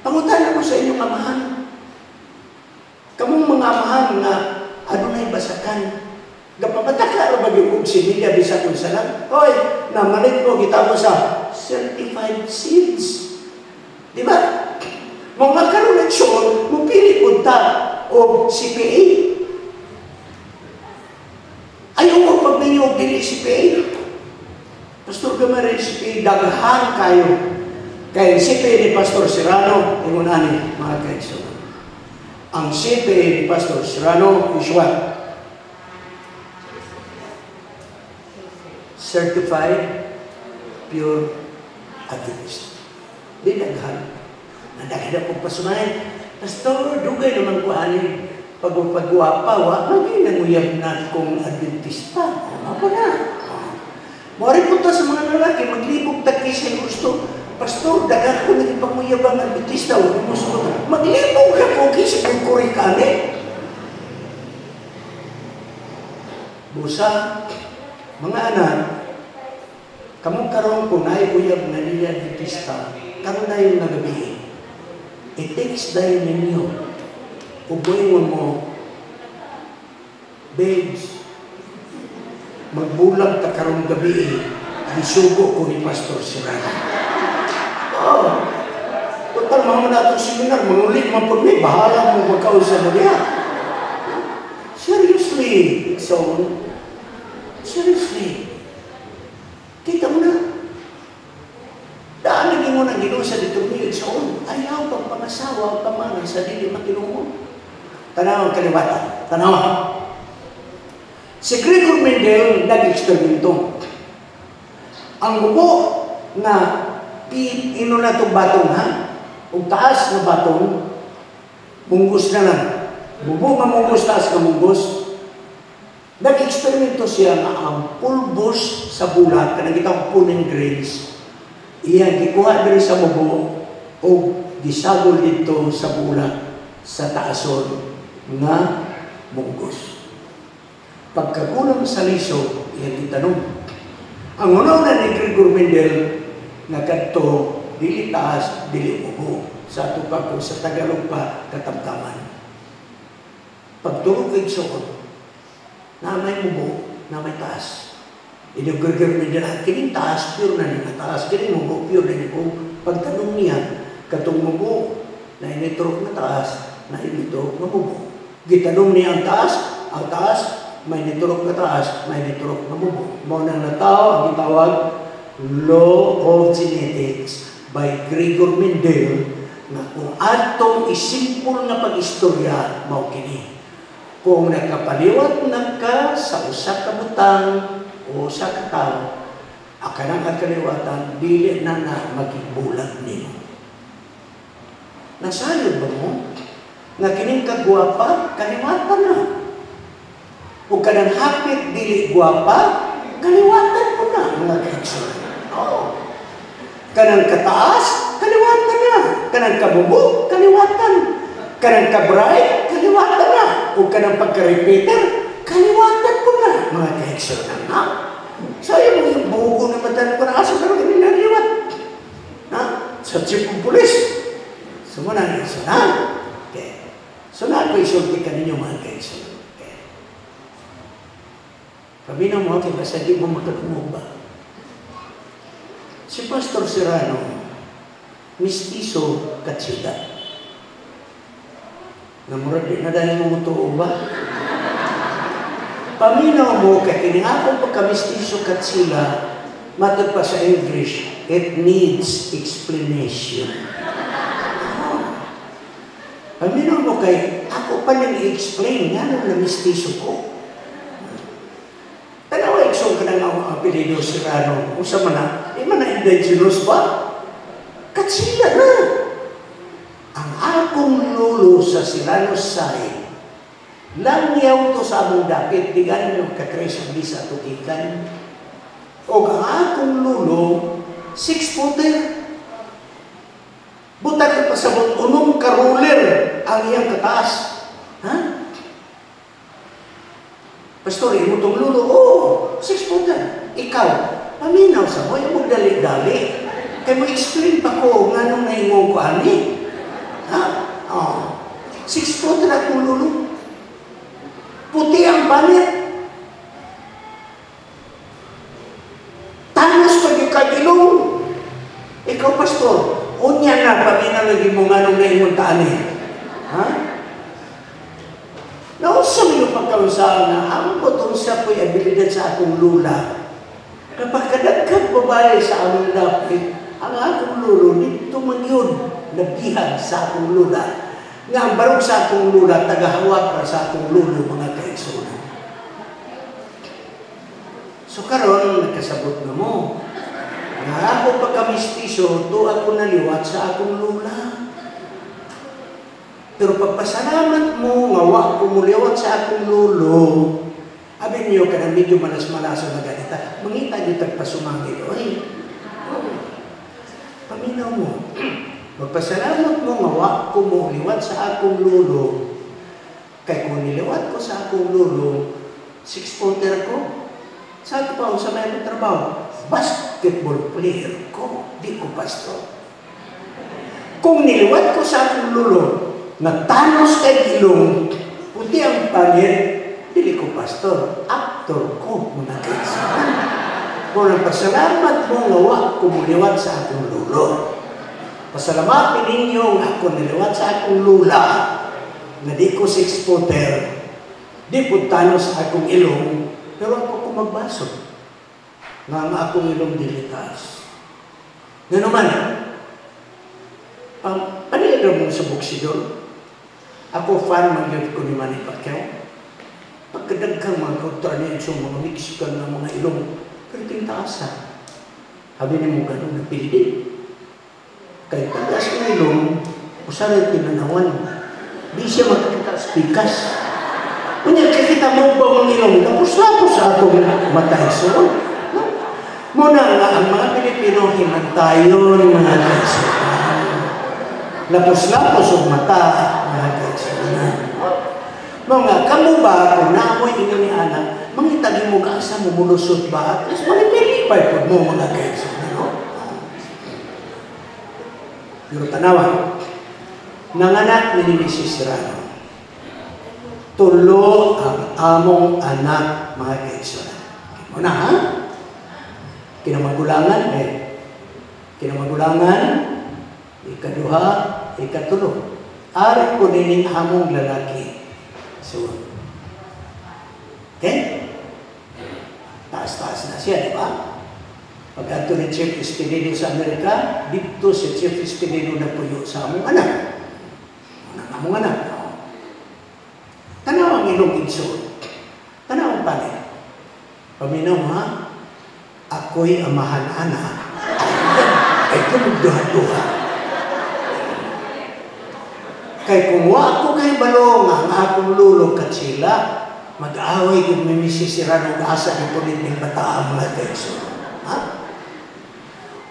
Pangutan mo sa inyong amahan. Kamong mga amahan nga adunay basakan. Gapapataka ra ba gyud og similya bisan unsa lang? Hoy, namalit mo kita mo sa certified seeds. Di ba? Mga karon leksyon, mupili pud ta og CPA. Ayaw mo pagminyo og dili CPA. Pastor, gamay CPA, daghan kayo. Kay CPA ni Pastor Serrano, ingon ani, mga kaigsoon. Ang CPA ni Pastor Serrano is what? Certified Pure Adventist. Di daghan. Nandaghan na pong pasunayan. Pastor, dugay naman ko ani pagpagwapa, wa man nanguyab na kong Adventista. Ako na. Mori po ta sa mga lalaki, maglibog ta kay sa gusto. Pastor, daghan ko naging panguyab ang Adventista, huwag mo sugot. Maglibog ka po kay sa kukurik ani. Busa, mga anak, kamong karon kung naay uyab nga dili Adventista, karon na yung nagabi. I-text dahil ninyo. Ugoy mo, babes, magbulag ta karong gabi, gisugo ko ni Pastor Serrano. Oh, total, mga na itong seminar, mangulit man po mi, bahala mo magkausap mo niya. Seriously, so, seriously, kita mo na. Daan naging mo ng Ginoo sa Deuteronomy, so, ayaw pang pangasawa, pamana sa dili matinungon. Tanaw ang kaliwatan. Tanaw. Si Gregor Mendel nag-eksperimento. Ang bubo na ino na itong batong, ha? Ug taas na batong, munggos na lang. Bubo nga munggos, taas nga munggos. Nag-eksperimento siya nga ang pulbos sa bulak, kanang kitang pollen grains, iyang gikuha diri sa bubo o gisagol dito sa bulak sa taason nga munggos. Pagkagulang sa liso, iyang gitanong. Ang una ni Gregor Mendel nga kadto dili taas, dili mubo. Sa ato pa kung sa Tagalog pa katamtaman. Pagtulog kay suot, na may mubo, na may taas. Ini Gregor Mendel, kining taas, pure na ni taas, kining mubo, pure na ni mubo. Pagtanong niya, katong mubo, na initurok na taas, na initurok na mubo. Gitanong niya ang taas, may niturok na taas, may niturok na mubo. Mao nang natao ang gitawag Law of Genetics by Gregor Mendel, na kung atong isimpol na pag-istorya, mao kini. Kung nakapaliwat na ka sa usa ka butang o usa ka tawo, akanang ang kaliwatan, dili na na maging bulag nimo. Nasayod ba mo? Nga kining kagwapa, kaliwatan na. O kanang hapit dili gwapa, kaliwatan mo na, mga kaigsoon. Oo. Kanang kataas, kaliwatan na. Kanang kabubo, kaliwatan. Kanang kabright, kaliwatan na. O kanang pagka-repeater, kaliwatan mo na, mga kaigsoon. Ha? Sayo mo yung bugo na mata ko na asa, pero hindi naliwat. Ha? Sa chief of police. So mo na, so na. Okay. So na ako isulti ka ninyo, mga kaigsoon. Okay. Paminaw mo, okay, basta di mo makatungog ba? Si Pastor Serrano, mistiso katsida. Namurad di na dahil mo mutuo ba? Paminaw mo, kay kini akong pagkamistiso katsila, matod pa sa English, it needs explanation. Oh. Paminaw mo kay, ako pa nang i-explain, nga nung na-mistiso ko. Tanawa, iksong ka na nga ang apelido Serrano. Usa man na, di man na indigenous ba? Katsila na. Ang akong akong lolo sa Serrano side, langyaw to sa among dapit, di gani yung kakres ang bisa tugikan. O ang akong lolo, 6-footer. Butag pasabot, 6 ka ruler ang iyang kataas. Ha? Pastor, imo tong lolo, oh, 6-footer. Ikaw, paminaw sa mo, yung dali-dali. Kaya mo explain pa ko nganong naingon ko ani. Ha? Oh. 6-footer akong lolo. Puti ang banit. Tanos pag yung kagilong. Ikaw, pastor, unya na, paminaw lagi mo nganong naingon ta ani. Ha? Nausa mo yung pagkausaan na ang botong sa po'y abilidad sa akong lula. Kapag kadagkag babae sa among dapit, ang akong lulo dito man yun, nabihag sa akong lula. Nga ang barog sa akong lula, tagahawak ra sa akong lulo, mga kaigsuonan. So karon nakasabot na mo. Nga ako pagkamistiso, to ako naliwat sa akong lula. Pero pagpasalamat mo, nga wa ko muliwat sa akong lulo, abi niyo ka na medyo malas-malaso na ganita, mangita niyo tagpasumangit. Oy, oh, paminaw mo. Magpasalamat mo nga wa ko muliwat sa akong lulo. Kay kung niliwat ko sa akong lulo, 6-footer ko. Sa ato pa, sa may akong trabaho, basketball player ko, di ko pastor. Kung niliwat ko sa akong lulo, natanos kay ilong, puti ang pangit, dili ko pastor, actor ko, mga kaigsuonan. Kung nagpasalamat mo nga wa ko muliwat sa akong lulo. Pasalamatin ninyo nga ako niliwat sa akong lula, na di ko 6-footer, di po tanos sa akong ilong, pero ako ko magbaso. Nga ang akong ilong dilitas. Nga naman, panilid mo sa boksidor, ako fan man yun ko ni Manny Pacquiao. Pagkadagkang mga kontra niya sa mga Mexican na mga ilong, pero tingtaas ha. Habi ni mo ganun, napildi. Kay tagas ng ilong, usaray tinanawan. Di siya makakita sa pikas. Unya, kakita mo ba ang ilong, tapos-lapos sa atong mata. So, no? Muna nga, ang mga Pilipino, himantayon, mga kaigsuonan. Lapos-lapos ang mata, mga kaigsuonan. Mga, kamo ba, kung naamoy inyo ni Ana, mangitagi mo ka asa mo mulusot ba? At least, manipilipay po mo, mga kaigsuonan, no? Pero tanawa, nanganak ni Mrs. Serrano. Tulo ang among anak, mga kaigsuonan. Muna, ha? Kinamagulangan, eh. Kinamagulangan, ikaduha, ikatulo. Ari ko nining among lalaki. So, okay? Taas-taas na siya, di ba? Pag-adto ni Chief Espinido sa Amerika, dito si Chief Espinido nagpuyo sa among anak. Ang among anak. Tanaw ang ilong igsoon. Tanaw ang palit. Paminaw ha, ako'y amahan anak. Ay tumugduha-duha. Kay kung wa ako kay balong ang akong lulo katsila, mag-away kung may misisira ng asa ni punit ng bataan mga kaigsoon. Ha?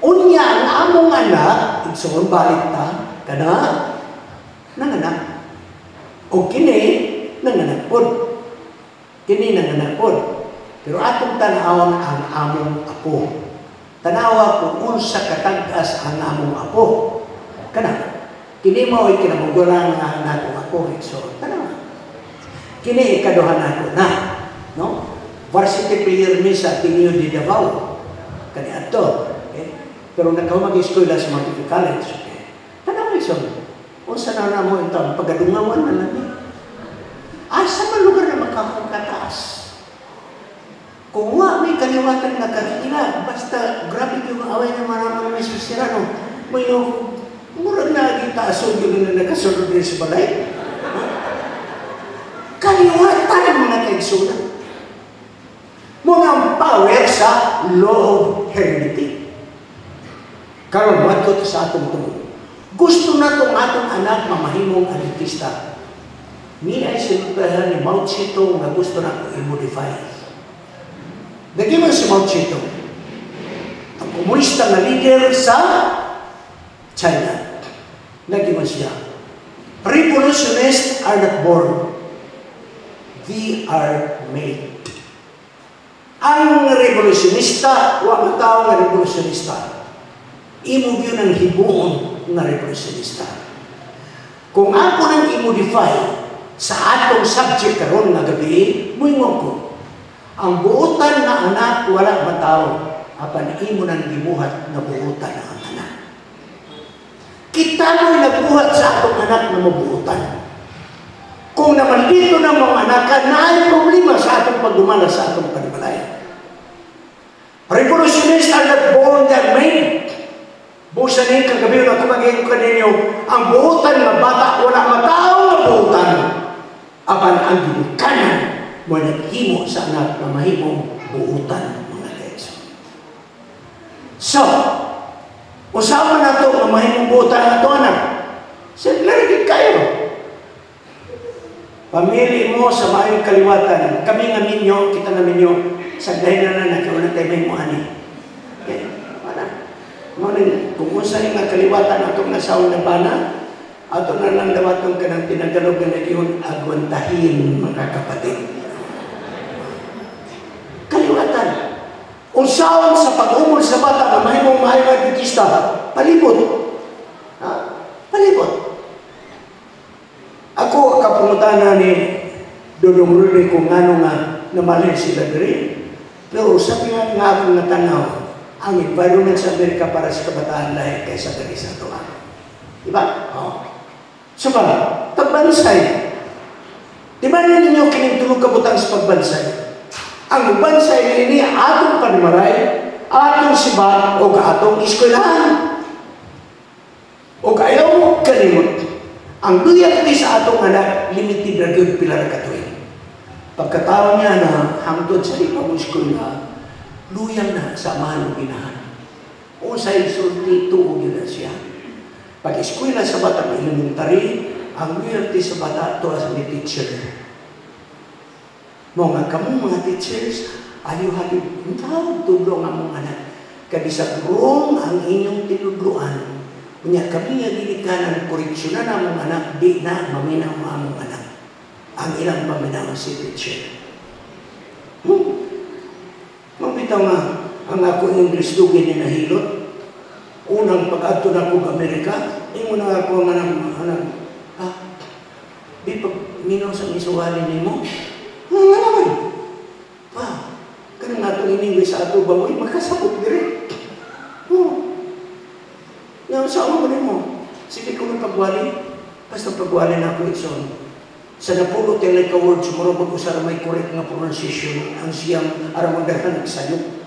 Unya ang among anak, igsoon balik ta, kana, nanganak. O kini, nanganak pod. Kini nanganak pod. Pero atong tanawon ang among apo. Tanawa kung unsa katag-as ang among apo. Kana, kini mao'y kinamugulang nga natong apo, igsoon. Tanawa. Kini ikaduha nato na, no? Varsity player mi sa Ateneo de Davao. Kani adto, okay? Pero nagkaumag-eskwela sa Montefiore College, okay? Tanawa igsoon. Unsa na namo intawon pagadungawan na lang ni. Asa man lugar na makakataas? Kung wa may kaliwatan na kakila, basta grabe yung away ng mga mga misisirano, may yung murag na gitaasog yun na nakasunod din sa balay. Kaliwatan mga kaigsuonan. Muna ang power sa law of heredity. Karon, madto sa atong tungod. Gusto na itong atong anak mamahimong Adventista. Ni ay sinutahan ni Mao Zedong nga gusto na ako i-modify. Naging si Mao Zedong, ang komunista nga leader sa China. Naging siya, "Revolutionists are not born. They are made." Ang revolutionista, wa tao nga revolutionista. Imo gyud ang himuon nga revolutionista. Kung ako nang i-modify sa atong subject karon nga gabi, muingon ko, ang buutan nga anak wala matawo, apan imo nang gibuhat nga buutan ang anak. Kita mo'y nagbuhat sa atong anak na mabuutan. Kung naman dito ng mga anak, na ay problema sa atong pagdumala sa atong panimalay. Revolutionists are not born, they are made. Busa ni kagabi na kumagin ko ninyo, ang buutan nga bata, wala matao nga buutan. Apan ang ginikanan mo naghimo sa anak na mahimong buutan, mga kaigsoon. So, usapan na ito nga mahimong buutan ang ato anak. Simple rin kayo. Pamili mo sa maayong kaliwatan. Kami nga minyo, kita nga minyo, sa dahil na na, nagkaroon na tayo may mo ani. Okay, wala. Mo kung unsa ni nga kaliwatan atong nasaw na bana, ato na lang dawaton kanang tinagalog nga nagihon agwantahin, mga kapatid. Kaliwatan. Unsaon sa pag-umol sa bata nga mahimong maayong Adventista, palibot. Ha? Palibot. Ako kapungutana ni Dodong Rudy kung ngano nga namalin sila diri. Pero sa nga nga akong natanaw, ang environment sa Amerika para sa kabataan lahi kaysa diri sa atoa. Diba? Oh. So ba, pagbansay. Di ba ninyo kining tulog kabutang sa pagbansay? Ang bansay nini atong panimalay, atong sibat o atong eskwelahan. O ayaw mo kalimot. Ang loyalty sa atong anak, limited na gyud, pila ra ka tuig. Pagkatao niya na hangtod sa di pa mo eskwela, luyang na sa amahan ug inahan. O sa isulti, tuo gyud na siya. Pag eskwela sa bata elementary, ang loyalty sa bata to as ni teacher. Mo nga kamo mga teachers, ayaw halib tawag tudlo nga mong anak. Kay bisag wrong ang inyong tinudloan, unya kami nga ginikanan, koreksyonan among anak, di na maminaw ang among anak. Ang ilang paminaw si teacher. Mabitaw nga, ang ako English dugay ni nahilot. Unang pag-adto na ako Amerika, ingon na ako nga anak, anak, ah, di pag minaw sa isuwali nimo. Nga nga naman. Pa, kanang atong in English sa ato ba mo, makasabot dire. Oh. Nga sa mo nimo. Sige ko ng pagwali. Basta pagwali na ako ison. Sa napulo tayo ka words, mura pag usara may correct nga pronunciation, ang siyang aramang daghan nagsayop.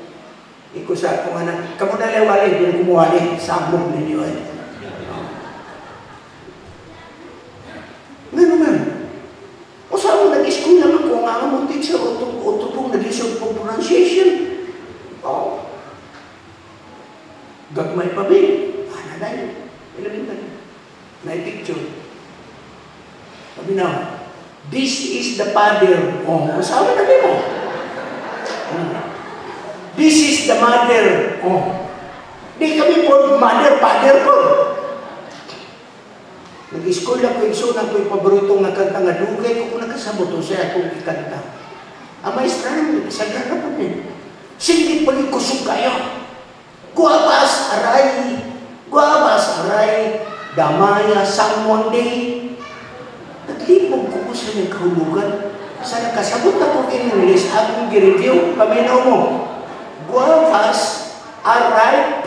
Iko sa akong anak, kamo na wali, di na kumuwali, sabog ninyo ay. Nga naman, o sa mo nag-eskwela man ko nga mo teacher, o tupong nag-isod po pronunciation. Oh. Gagmay pa ba? Ah, nanay, elementary. Na picture. Sabi na, "This is the father." Oh, asawa na mo. "This is the mother." Oh. Di kami po mother, father po. Nag-school ako, igsoon ako yung paboritong nga kanta nga dugay ko kung nakasabot o siya akong ikanta. Ang maestra namin, sagara na po ni. Sige pag kusog kayo. Guabas aray, guabas aray, damaya sang one day. Naglibog ko ko sa nagkahulugan. Sa nakasabot na kong English, akong gi-review, paminaw mo. Guavas are ripe,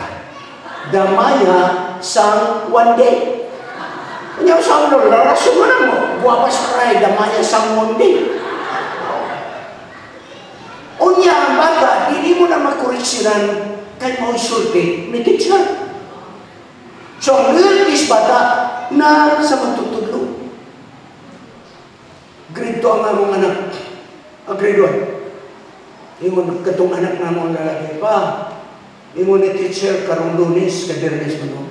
damaya sang one day. Unya sa mo rason mo na mo. Guavas aray, damaya sang one day. Unya ang bata, dili mo na makoreksyonan kay mo sulti ni teacher. So ang loyalty bata na sa magtutudlo. Grade 2 ang among anak. Ang grade 1. Ingon katong anak na among lalaki pa. Ingon ni teacher karong Lunes, ka Biyernes man.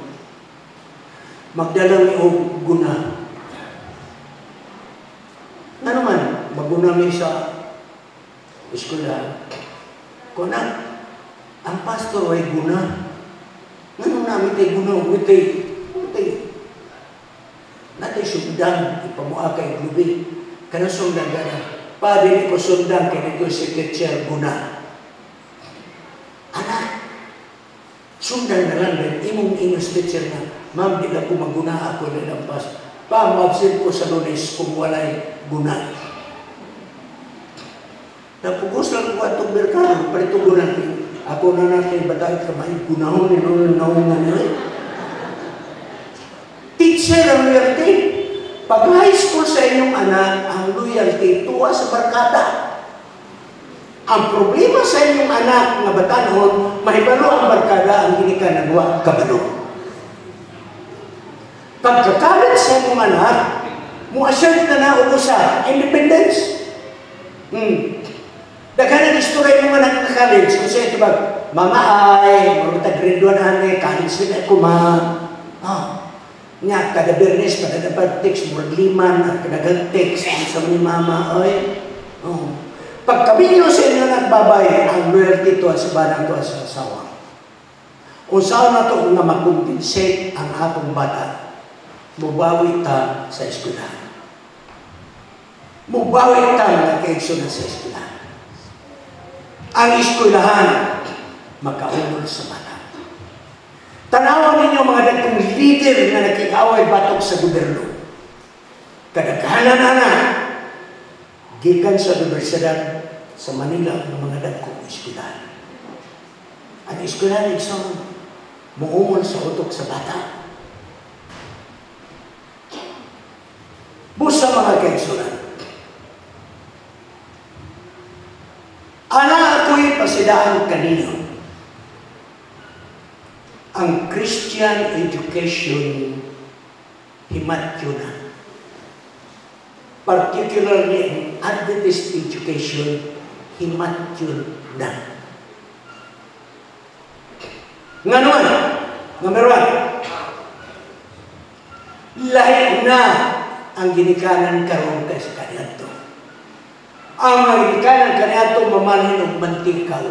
Magdala mi og guna. Ano man, maguna mi sa eskwela. Kuna, ang pastor ay guna. Ngano namin tay guna, witay, witay. Natay sundang, ipamua kay glubi. Kanang sundang ka na. Pa, dili ko sundang, kaya ko si teacher guna. Anak, sundan na lang rin, imong English teacher na, "Ma'am, di lang ko maguna, ako na lang pas. Pa, mo-absent ko sa Lunes kung walay guna." Napugos lang ko atong merkado, parito guna. Ako na natin badait kamay, gunahon ni noon naungan nila. Teacher ang loyalty. Pag high school sa inyong anak, ang loyalty tuwa sa barkada. Ang problema sa inyong anak nga batanon, mahibalo ang barkada ang ginikanan wa kabalo. Pagka-college sa inyong anak, mo-assert na na og usa, independence. Daghan ang istorya yung anak na college. Kung sa ito ba, "Mama ay, marunta grade 1 ane, college na ako ma." Ah. Nga, kada Biyernes, padadapag text, murag liman, at kadagang text, ang sa ni mama, ay. Oh. Pagkaminyo sa inyo nagbabay, ang loyalty to sa banang to sa asawa. Unsaon na to nga makompensate ang atong bata, mubawi ta sa eskwelahan. Mubawi ta, mga kaigsoon, sa eskwelahan. Ang eskwelahan, makaungol sa bata. Tanawan ninyo mga dagkong leader nga nakikaway batok sa gobyerno. Kadaghanan na gikan sa Universidad sa Manila ng mga dagkong eskwelahan. Ang eskwelahan, igsoon, muungol sa utok sa bata. Busa, mga kaigsunan. Ana ako'y pasidaan kaninyo. Ang Christian education himatyo na. Particularly ang Adventist education himatyo na. Nga naman, number one, lahi na ang ginikanan karon kaysa kaniadto. Ang mga ginikanan kaniadto mamalhin og mantika,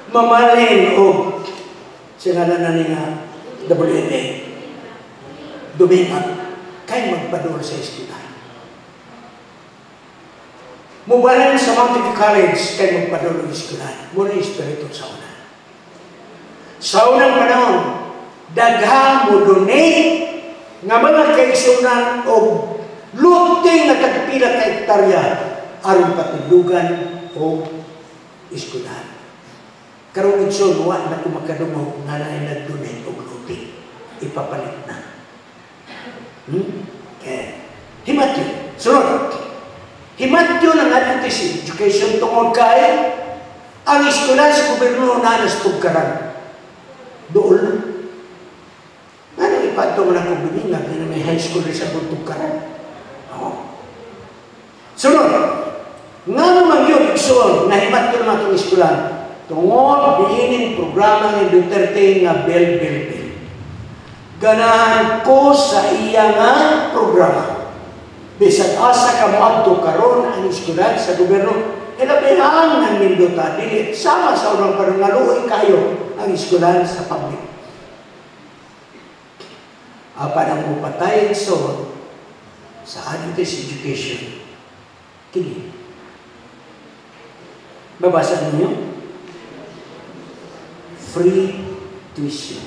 mamalhin og singalan na niya WMA. Dumingat kay magpadol sa eskwelahan. Mubalhin sa Mountain View College kay magpadol og eskwelahan. Muna espiritu sa una. Sa unang panahon, daghang mo donate nga mga kaigsunan og luting nga tagpila ka hektarya aron patindugan og eskwelahan. Karon, igsoon, wa na ko makadungog nga naay nag-donate og luti. Ipapalit na. Okay. Himatyo. Sunod. Himatyo ng Adventist education tungod kay ang eskwelahan sa gobyerno na nastugkaran. Dool. Ano ipadto mo na kung dumingag na may high school sa tugkaran? Oo. Sunod. Nga naman yun, igsoon, nahimatyo naman itong eskwelahan. Tungod biining programa ni Duterte nga Bell, Bell, Bell. Ganahan ko sa iya nga programa. Bisag asa ka moadto karon ang eskwelahan sa gobyerno, hilabihan ng nindota dili sama sa unang panahon nga luoy kayo ang eskwelahan sa public. Apan ang mupatay so sa Adventist education kini. Babasa ninyo? Free tuition.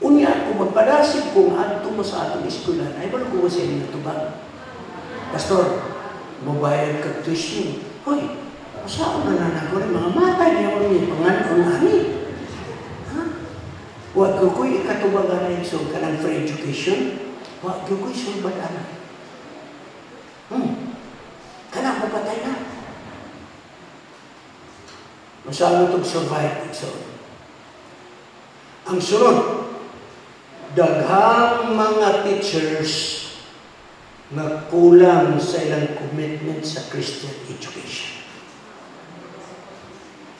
Unya, kung magpadasig kung adto mo sa atong eskwelahan, ay wala ko sa inyo tubag. "Pastor, mobayad kag tuition." Hoy, saan na na ako mga mata niya ko ni panganon ani? Ha? Wa ko ko'y ikatubagan na so kanang free education. Wa ko ko'y sulbad ana. Kana mo patay na. Masama itong survive. So, ang sunod, daghang mga teachers nga kulang sa ilang commitment sa Christian education.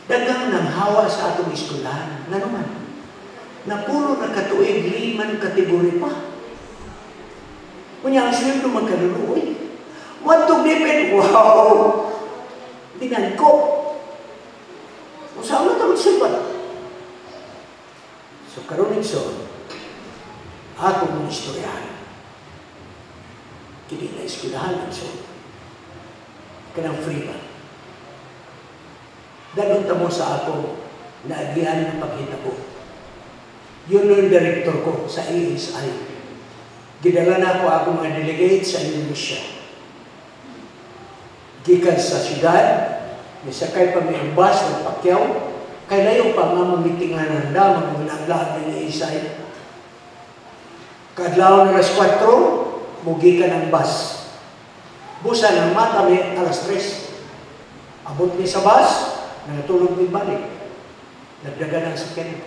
Daghang nang hawa sa atong eskwelahan. Nga naman, Napulo na katuig, liman kategory pa. Kunya ang sweldo magkaluluoy. Wadtog DepEd, wow! Dinangko. Kung saan na tawag silbat? So karon, igsoon, ako mong istoryahan. Kini na eskwelahan, igsoon. Kanang free ba? Dadon ta mo sa ako naagihan ng paghitabo. Yun yung director ko sa ASI. Gidala na ako akong mga delegate sa Indonesia. Gikan sa syudad, misakay pa may bus ng Pacquiao, kay layo pa nga mamitingan ng mga naglaag ng ASI. Kadlaw na alas 4, mugikan ang bus. Busa ng mata mi alas 3. Abot mi sa bus, nangatulog mi balik. Nagdagan ang sakyan.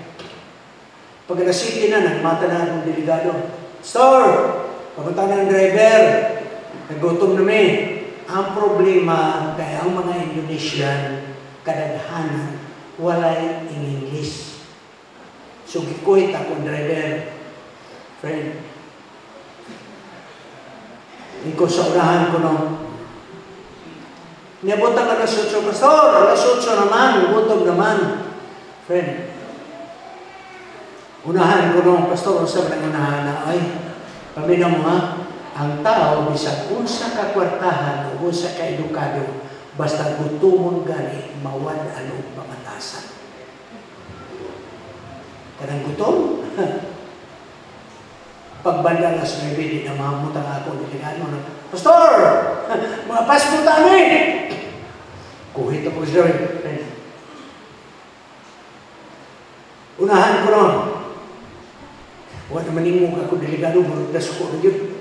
Pag alas 7 na, nagmata na akong delegado. "Sir, papunta na ang driver. Nagutom na mi." Ang problema, kaya ang mga Indonesian, kadaghanan, walay in English. So, gikuhit akong driver. "Friend, ikaw sa unahan ko no." Niabot ang alas 8, "Pastor, alas 8 naman, gutom naman." "Friend, unahan ko no, Pastor, unsa man ang unahan na?" "Ay, paminaw mo ha, ang tao, bisag unsa ka kwartahan o unsa ka edukado, basta gutomon gani, mawad-an og pamatasan. Kanang gutom." Pagbanda alas 9, di na mahamot ang ako delegado na, "Pastor, mga passport kami." Kuhit ako siya. "Friend, unahan ko no." Wa naman nimo ako delegado, murag nasuko na yun.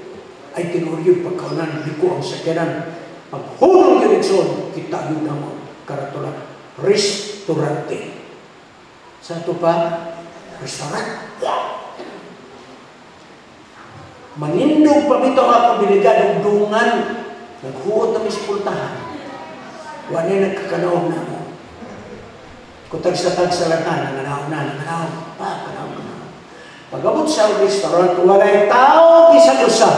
Ay tinuod yun, pagkaunan, di ko ang sakyanan. Paghulong yun, igsoon, kita yun na mo, karatula, restaurante. Sa ito pa, restaurant. Manindog pa bitaw ako delegado, dungan, naghuot na mis pultahan. Wa na nagkakanaog na mo. Kutag sa tag sa latan, nanganaog na, nanganaog, pa, kanaog, kanaog. Pag-abot sa restaurant, walay tao bisan usa.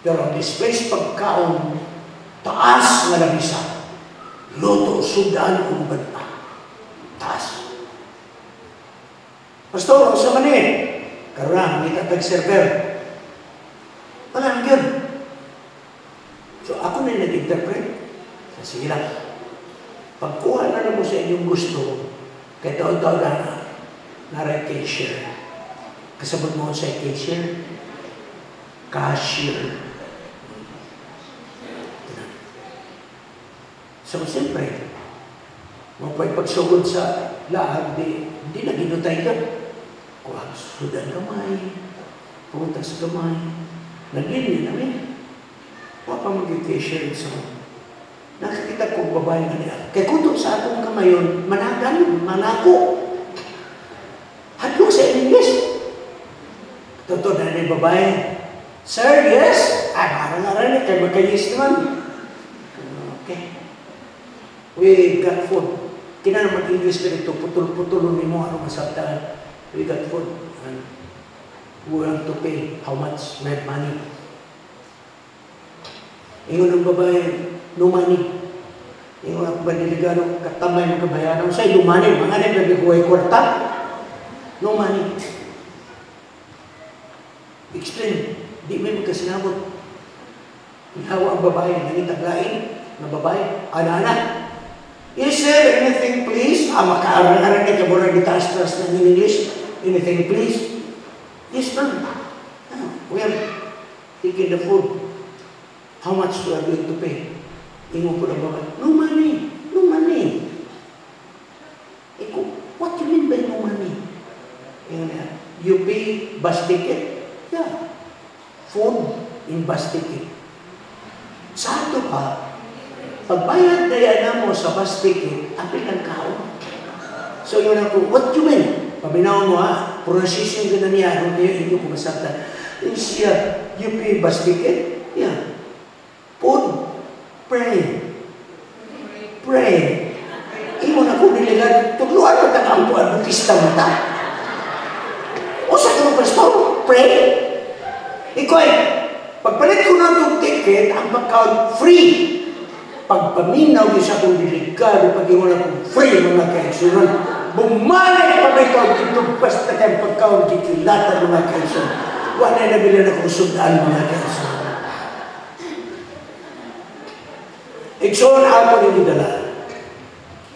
Pero ang display sa pagkaon, taas nga lamisa. Luto, sudan, uban pa. Taas. "Pastor, sa man eh?" Karon na, ngita tag server. Wala lang yun. So ako na nag-interpret. Sa sige lang. "Pagkuha na lang mo sa inyong gusto, kay taon-taon na naray cashier." Kasabot mo sa cashier? Cashier. Ito na. So, siyempre, mo pa'y pagsugod sa laag, di na ginutay ka. Kuha sudan gamay, pumunta sa gamay. Nagin namin. Wa pa mag-cashier so nakakita ko babae nga niya. Kay kutob sa akong kamayon, managan, manako. Hadlok sa English. Totoo na ni babae. "Sir, yes?" Ay, parang nga rin, kay magka-yes naman. "Okay. We got food." Kina mag-English ka dito, putol-putol ni mo, ano masabtaan. "We got food. And we want to pay. How much? We have money." Ingon ng babae, "No money." Ingon ako ba delegado, katamay ng kabayaran. Sa no money, mga nang gabi kwarta. "No money." Explain, di may magkasinabot. Hawa ang babae, nangitaglain ng babae. Ana-ana. "Is there anything, please?" Ah, makaarang-arang ni kabura di taas-taas ng English. "Anything, please?" "Yes, ma'am. Ah, we have taken the food. How much we are going to pay?" Ingon po ng babae, "No money, no money." Iko, "What you mean by no money?" Ingon niya, "You pay bus ticket?" "Yeah." "Food in bus ticket." Sa ato pa, pagbayad na yan mo sa bus ticket, apil ang kaon. So yun ako, "What you mean?" Paminaw mo ha, pronunciation ka na niya, ano niyo, inyo ko masabtan. Siya, "You pay bus ticket?" "Yeah." "Food, pray. Pray." Ingon ako delegado, "Tudluan mo ta ang Adventista mata." Ang pagkaon, free. Pagpaminaw di sa akong delikado, pag-ingon akong free, mga kaigsunan. Bumalik pa may tawag dito, basta kayong pagkaon, gikilatan, mga kaigsunan. Wala na nabilin akong sundaan, mga kaigsunan. Igsoon ako ni gidala.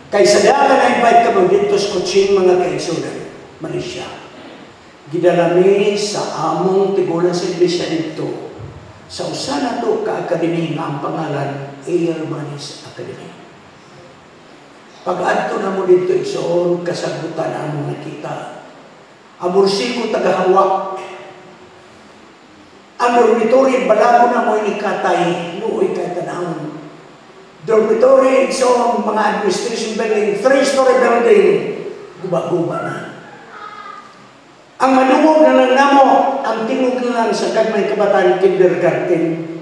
Kay sa dama na invite ka mo dito sa Kuching, mga kaigsunan, Malaysia. Gidala mi sa among tigulang sa iglesia dito. Sa usa na to ka-academy nga ang pangalan Air Manis Academy. Pag-adto na mo dito, igsoon, kasagutan among nakita. Amursiko tagahawak. Ang dormitory, balago na mo inikatay, luoy kay tanahon. Dormitory, igsoon, mga administration building, 3-story building, guba-guba na. Ang manungog na lang namo, ang tingog na lang sa kagmay kabataan kindergarten.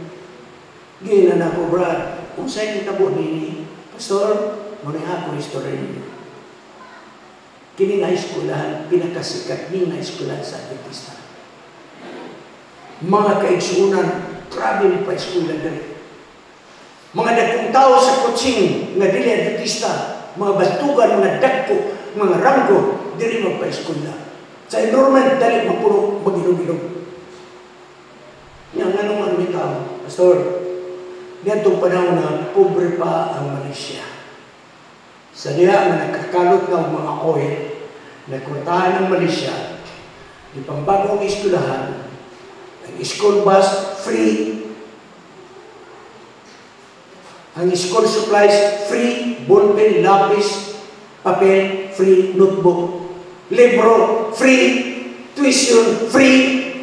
Gina na ko, Brad, kung sa'yo nitabo nini, Pastor, muna ako istorya ninyo. Kini nga eskwelahan, pinakasikat ni nga eskwelahan sa Adventista. Mga kaigsunan, grabe pa eskwela dali. Mga dagkong tao sa Kuching nga dili Adventista, mga bantugan, mga dagko, mga ranggo, dili magpa-eskwela. Sa enrollment, dali mapuno, maginog-inog. Nga nganong ano may tao, Pastor, niadtong panahon na pobre pa ang Malaysia. Sa diha nga nagkakalot nga og mga oil, nagkwartahan ng Malaysia, di pambago ang eskwelahan, ang school bus free, ang school supplies free, ballpen, lapis, papel, free, notebook, libro, free, tuition, free,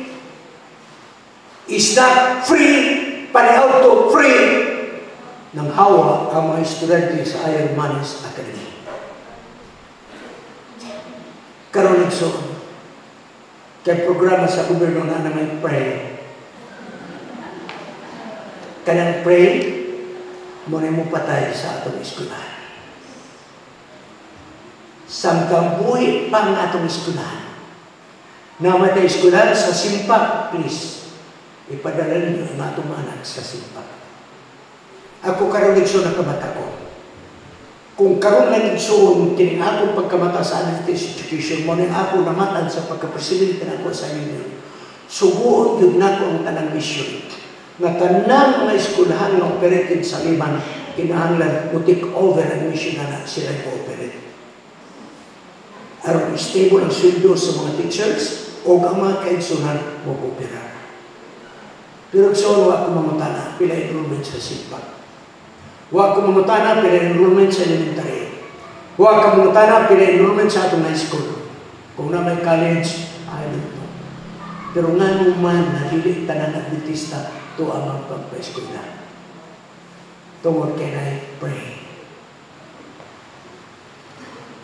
isda, free, paniauto, free. Nang hawa ang mga estudyante sa Iron Manis Academy. Karon igsoon, kay programa sa gobyerno na may pray. Kanang pray, muna mo patay sa atong eskwelahan. Samtang buhi pa ang atong eskwelahan. Namatay eskwelahan sa simpak, please, ipadala ninyo ang atong anak sa simpak. Ako karon igsoon nakamata ko. Kung karon lang igsoon kining akong pagkamata sa Adventist education, mo ni ako namatan sa pagka-presidente nako sa union. Suguon gyud nako ang tanang mission. Nga tanang mga eskwelahan nga operated sa Liman, kinahanglan mo take over ang mission na sila mo-operate. Aron stable ang sweldo sa mga teachers o ang mga kaigsunan mo kooperar. Pero igsoon wa ko mangutana pila enrollment sa simpak. Wa ko mangutana pila enrollment sa elementary. Wa ko mangutana pila enrollment sa atong high school. Kung na may college, I don't know. Pero ngano man na dili tanan Adventista to ang magpagpa-eskwela. Tungod kay na pray.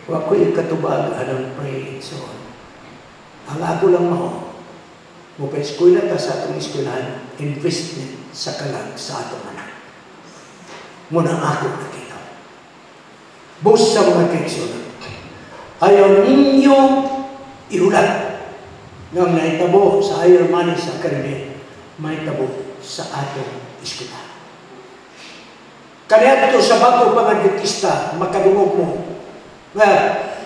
Wa ko'y katubag anang pray and so on. Ang ako lang mao, mo pa-eskwela ta sa atong eskwelahan, investment sa kalag sa atong anak. Muna ako nakita. Bus sa mga kaigsunan, ayaw ninyo ihulat ng naitabo sa Iron Manis Academy, mahitabo sa atong eskwelahan. Kaniadto sa bago pang Adventista, makadungog mo nga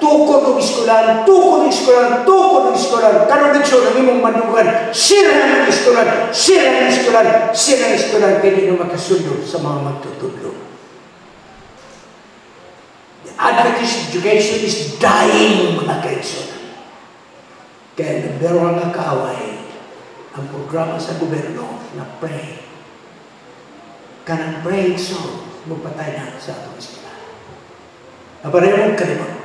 tukod og eskwelahan, tukod og eskwelahan, tukod og eskwelahan. Karon igsoon ang imong madungan, sira ng eskwelahan, sira ng eskwelahan, sira ng eskwelahan, kay di na makasundo sa mga magtutudlo. The Adventist education is dying, mga kaigsoon. Kaya number nga kaaway ang programa sa gobyerno na pray. Kanang pray, so mupatay na sa atong eskwelahan. Naparehong kalimot.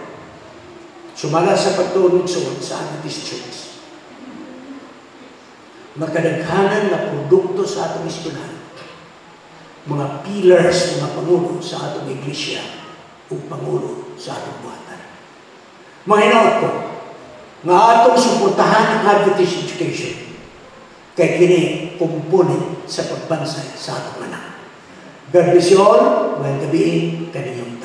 Sumala sa pagtuon igsoon sa Adventist Church. Makadaghanan na produkto sa atong eskwelahan. Mga pillars, mga pangulo sa atong iglesia o pangulo sa atong buhatan. Mga hinaot ko, nga atong suportahan ang Adventist education kay kini component sa pagbansay sa atong anak. God bless you all. Magandang gabi kaninyong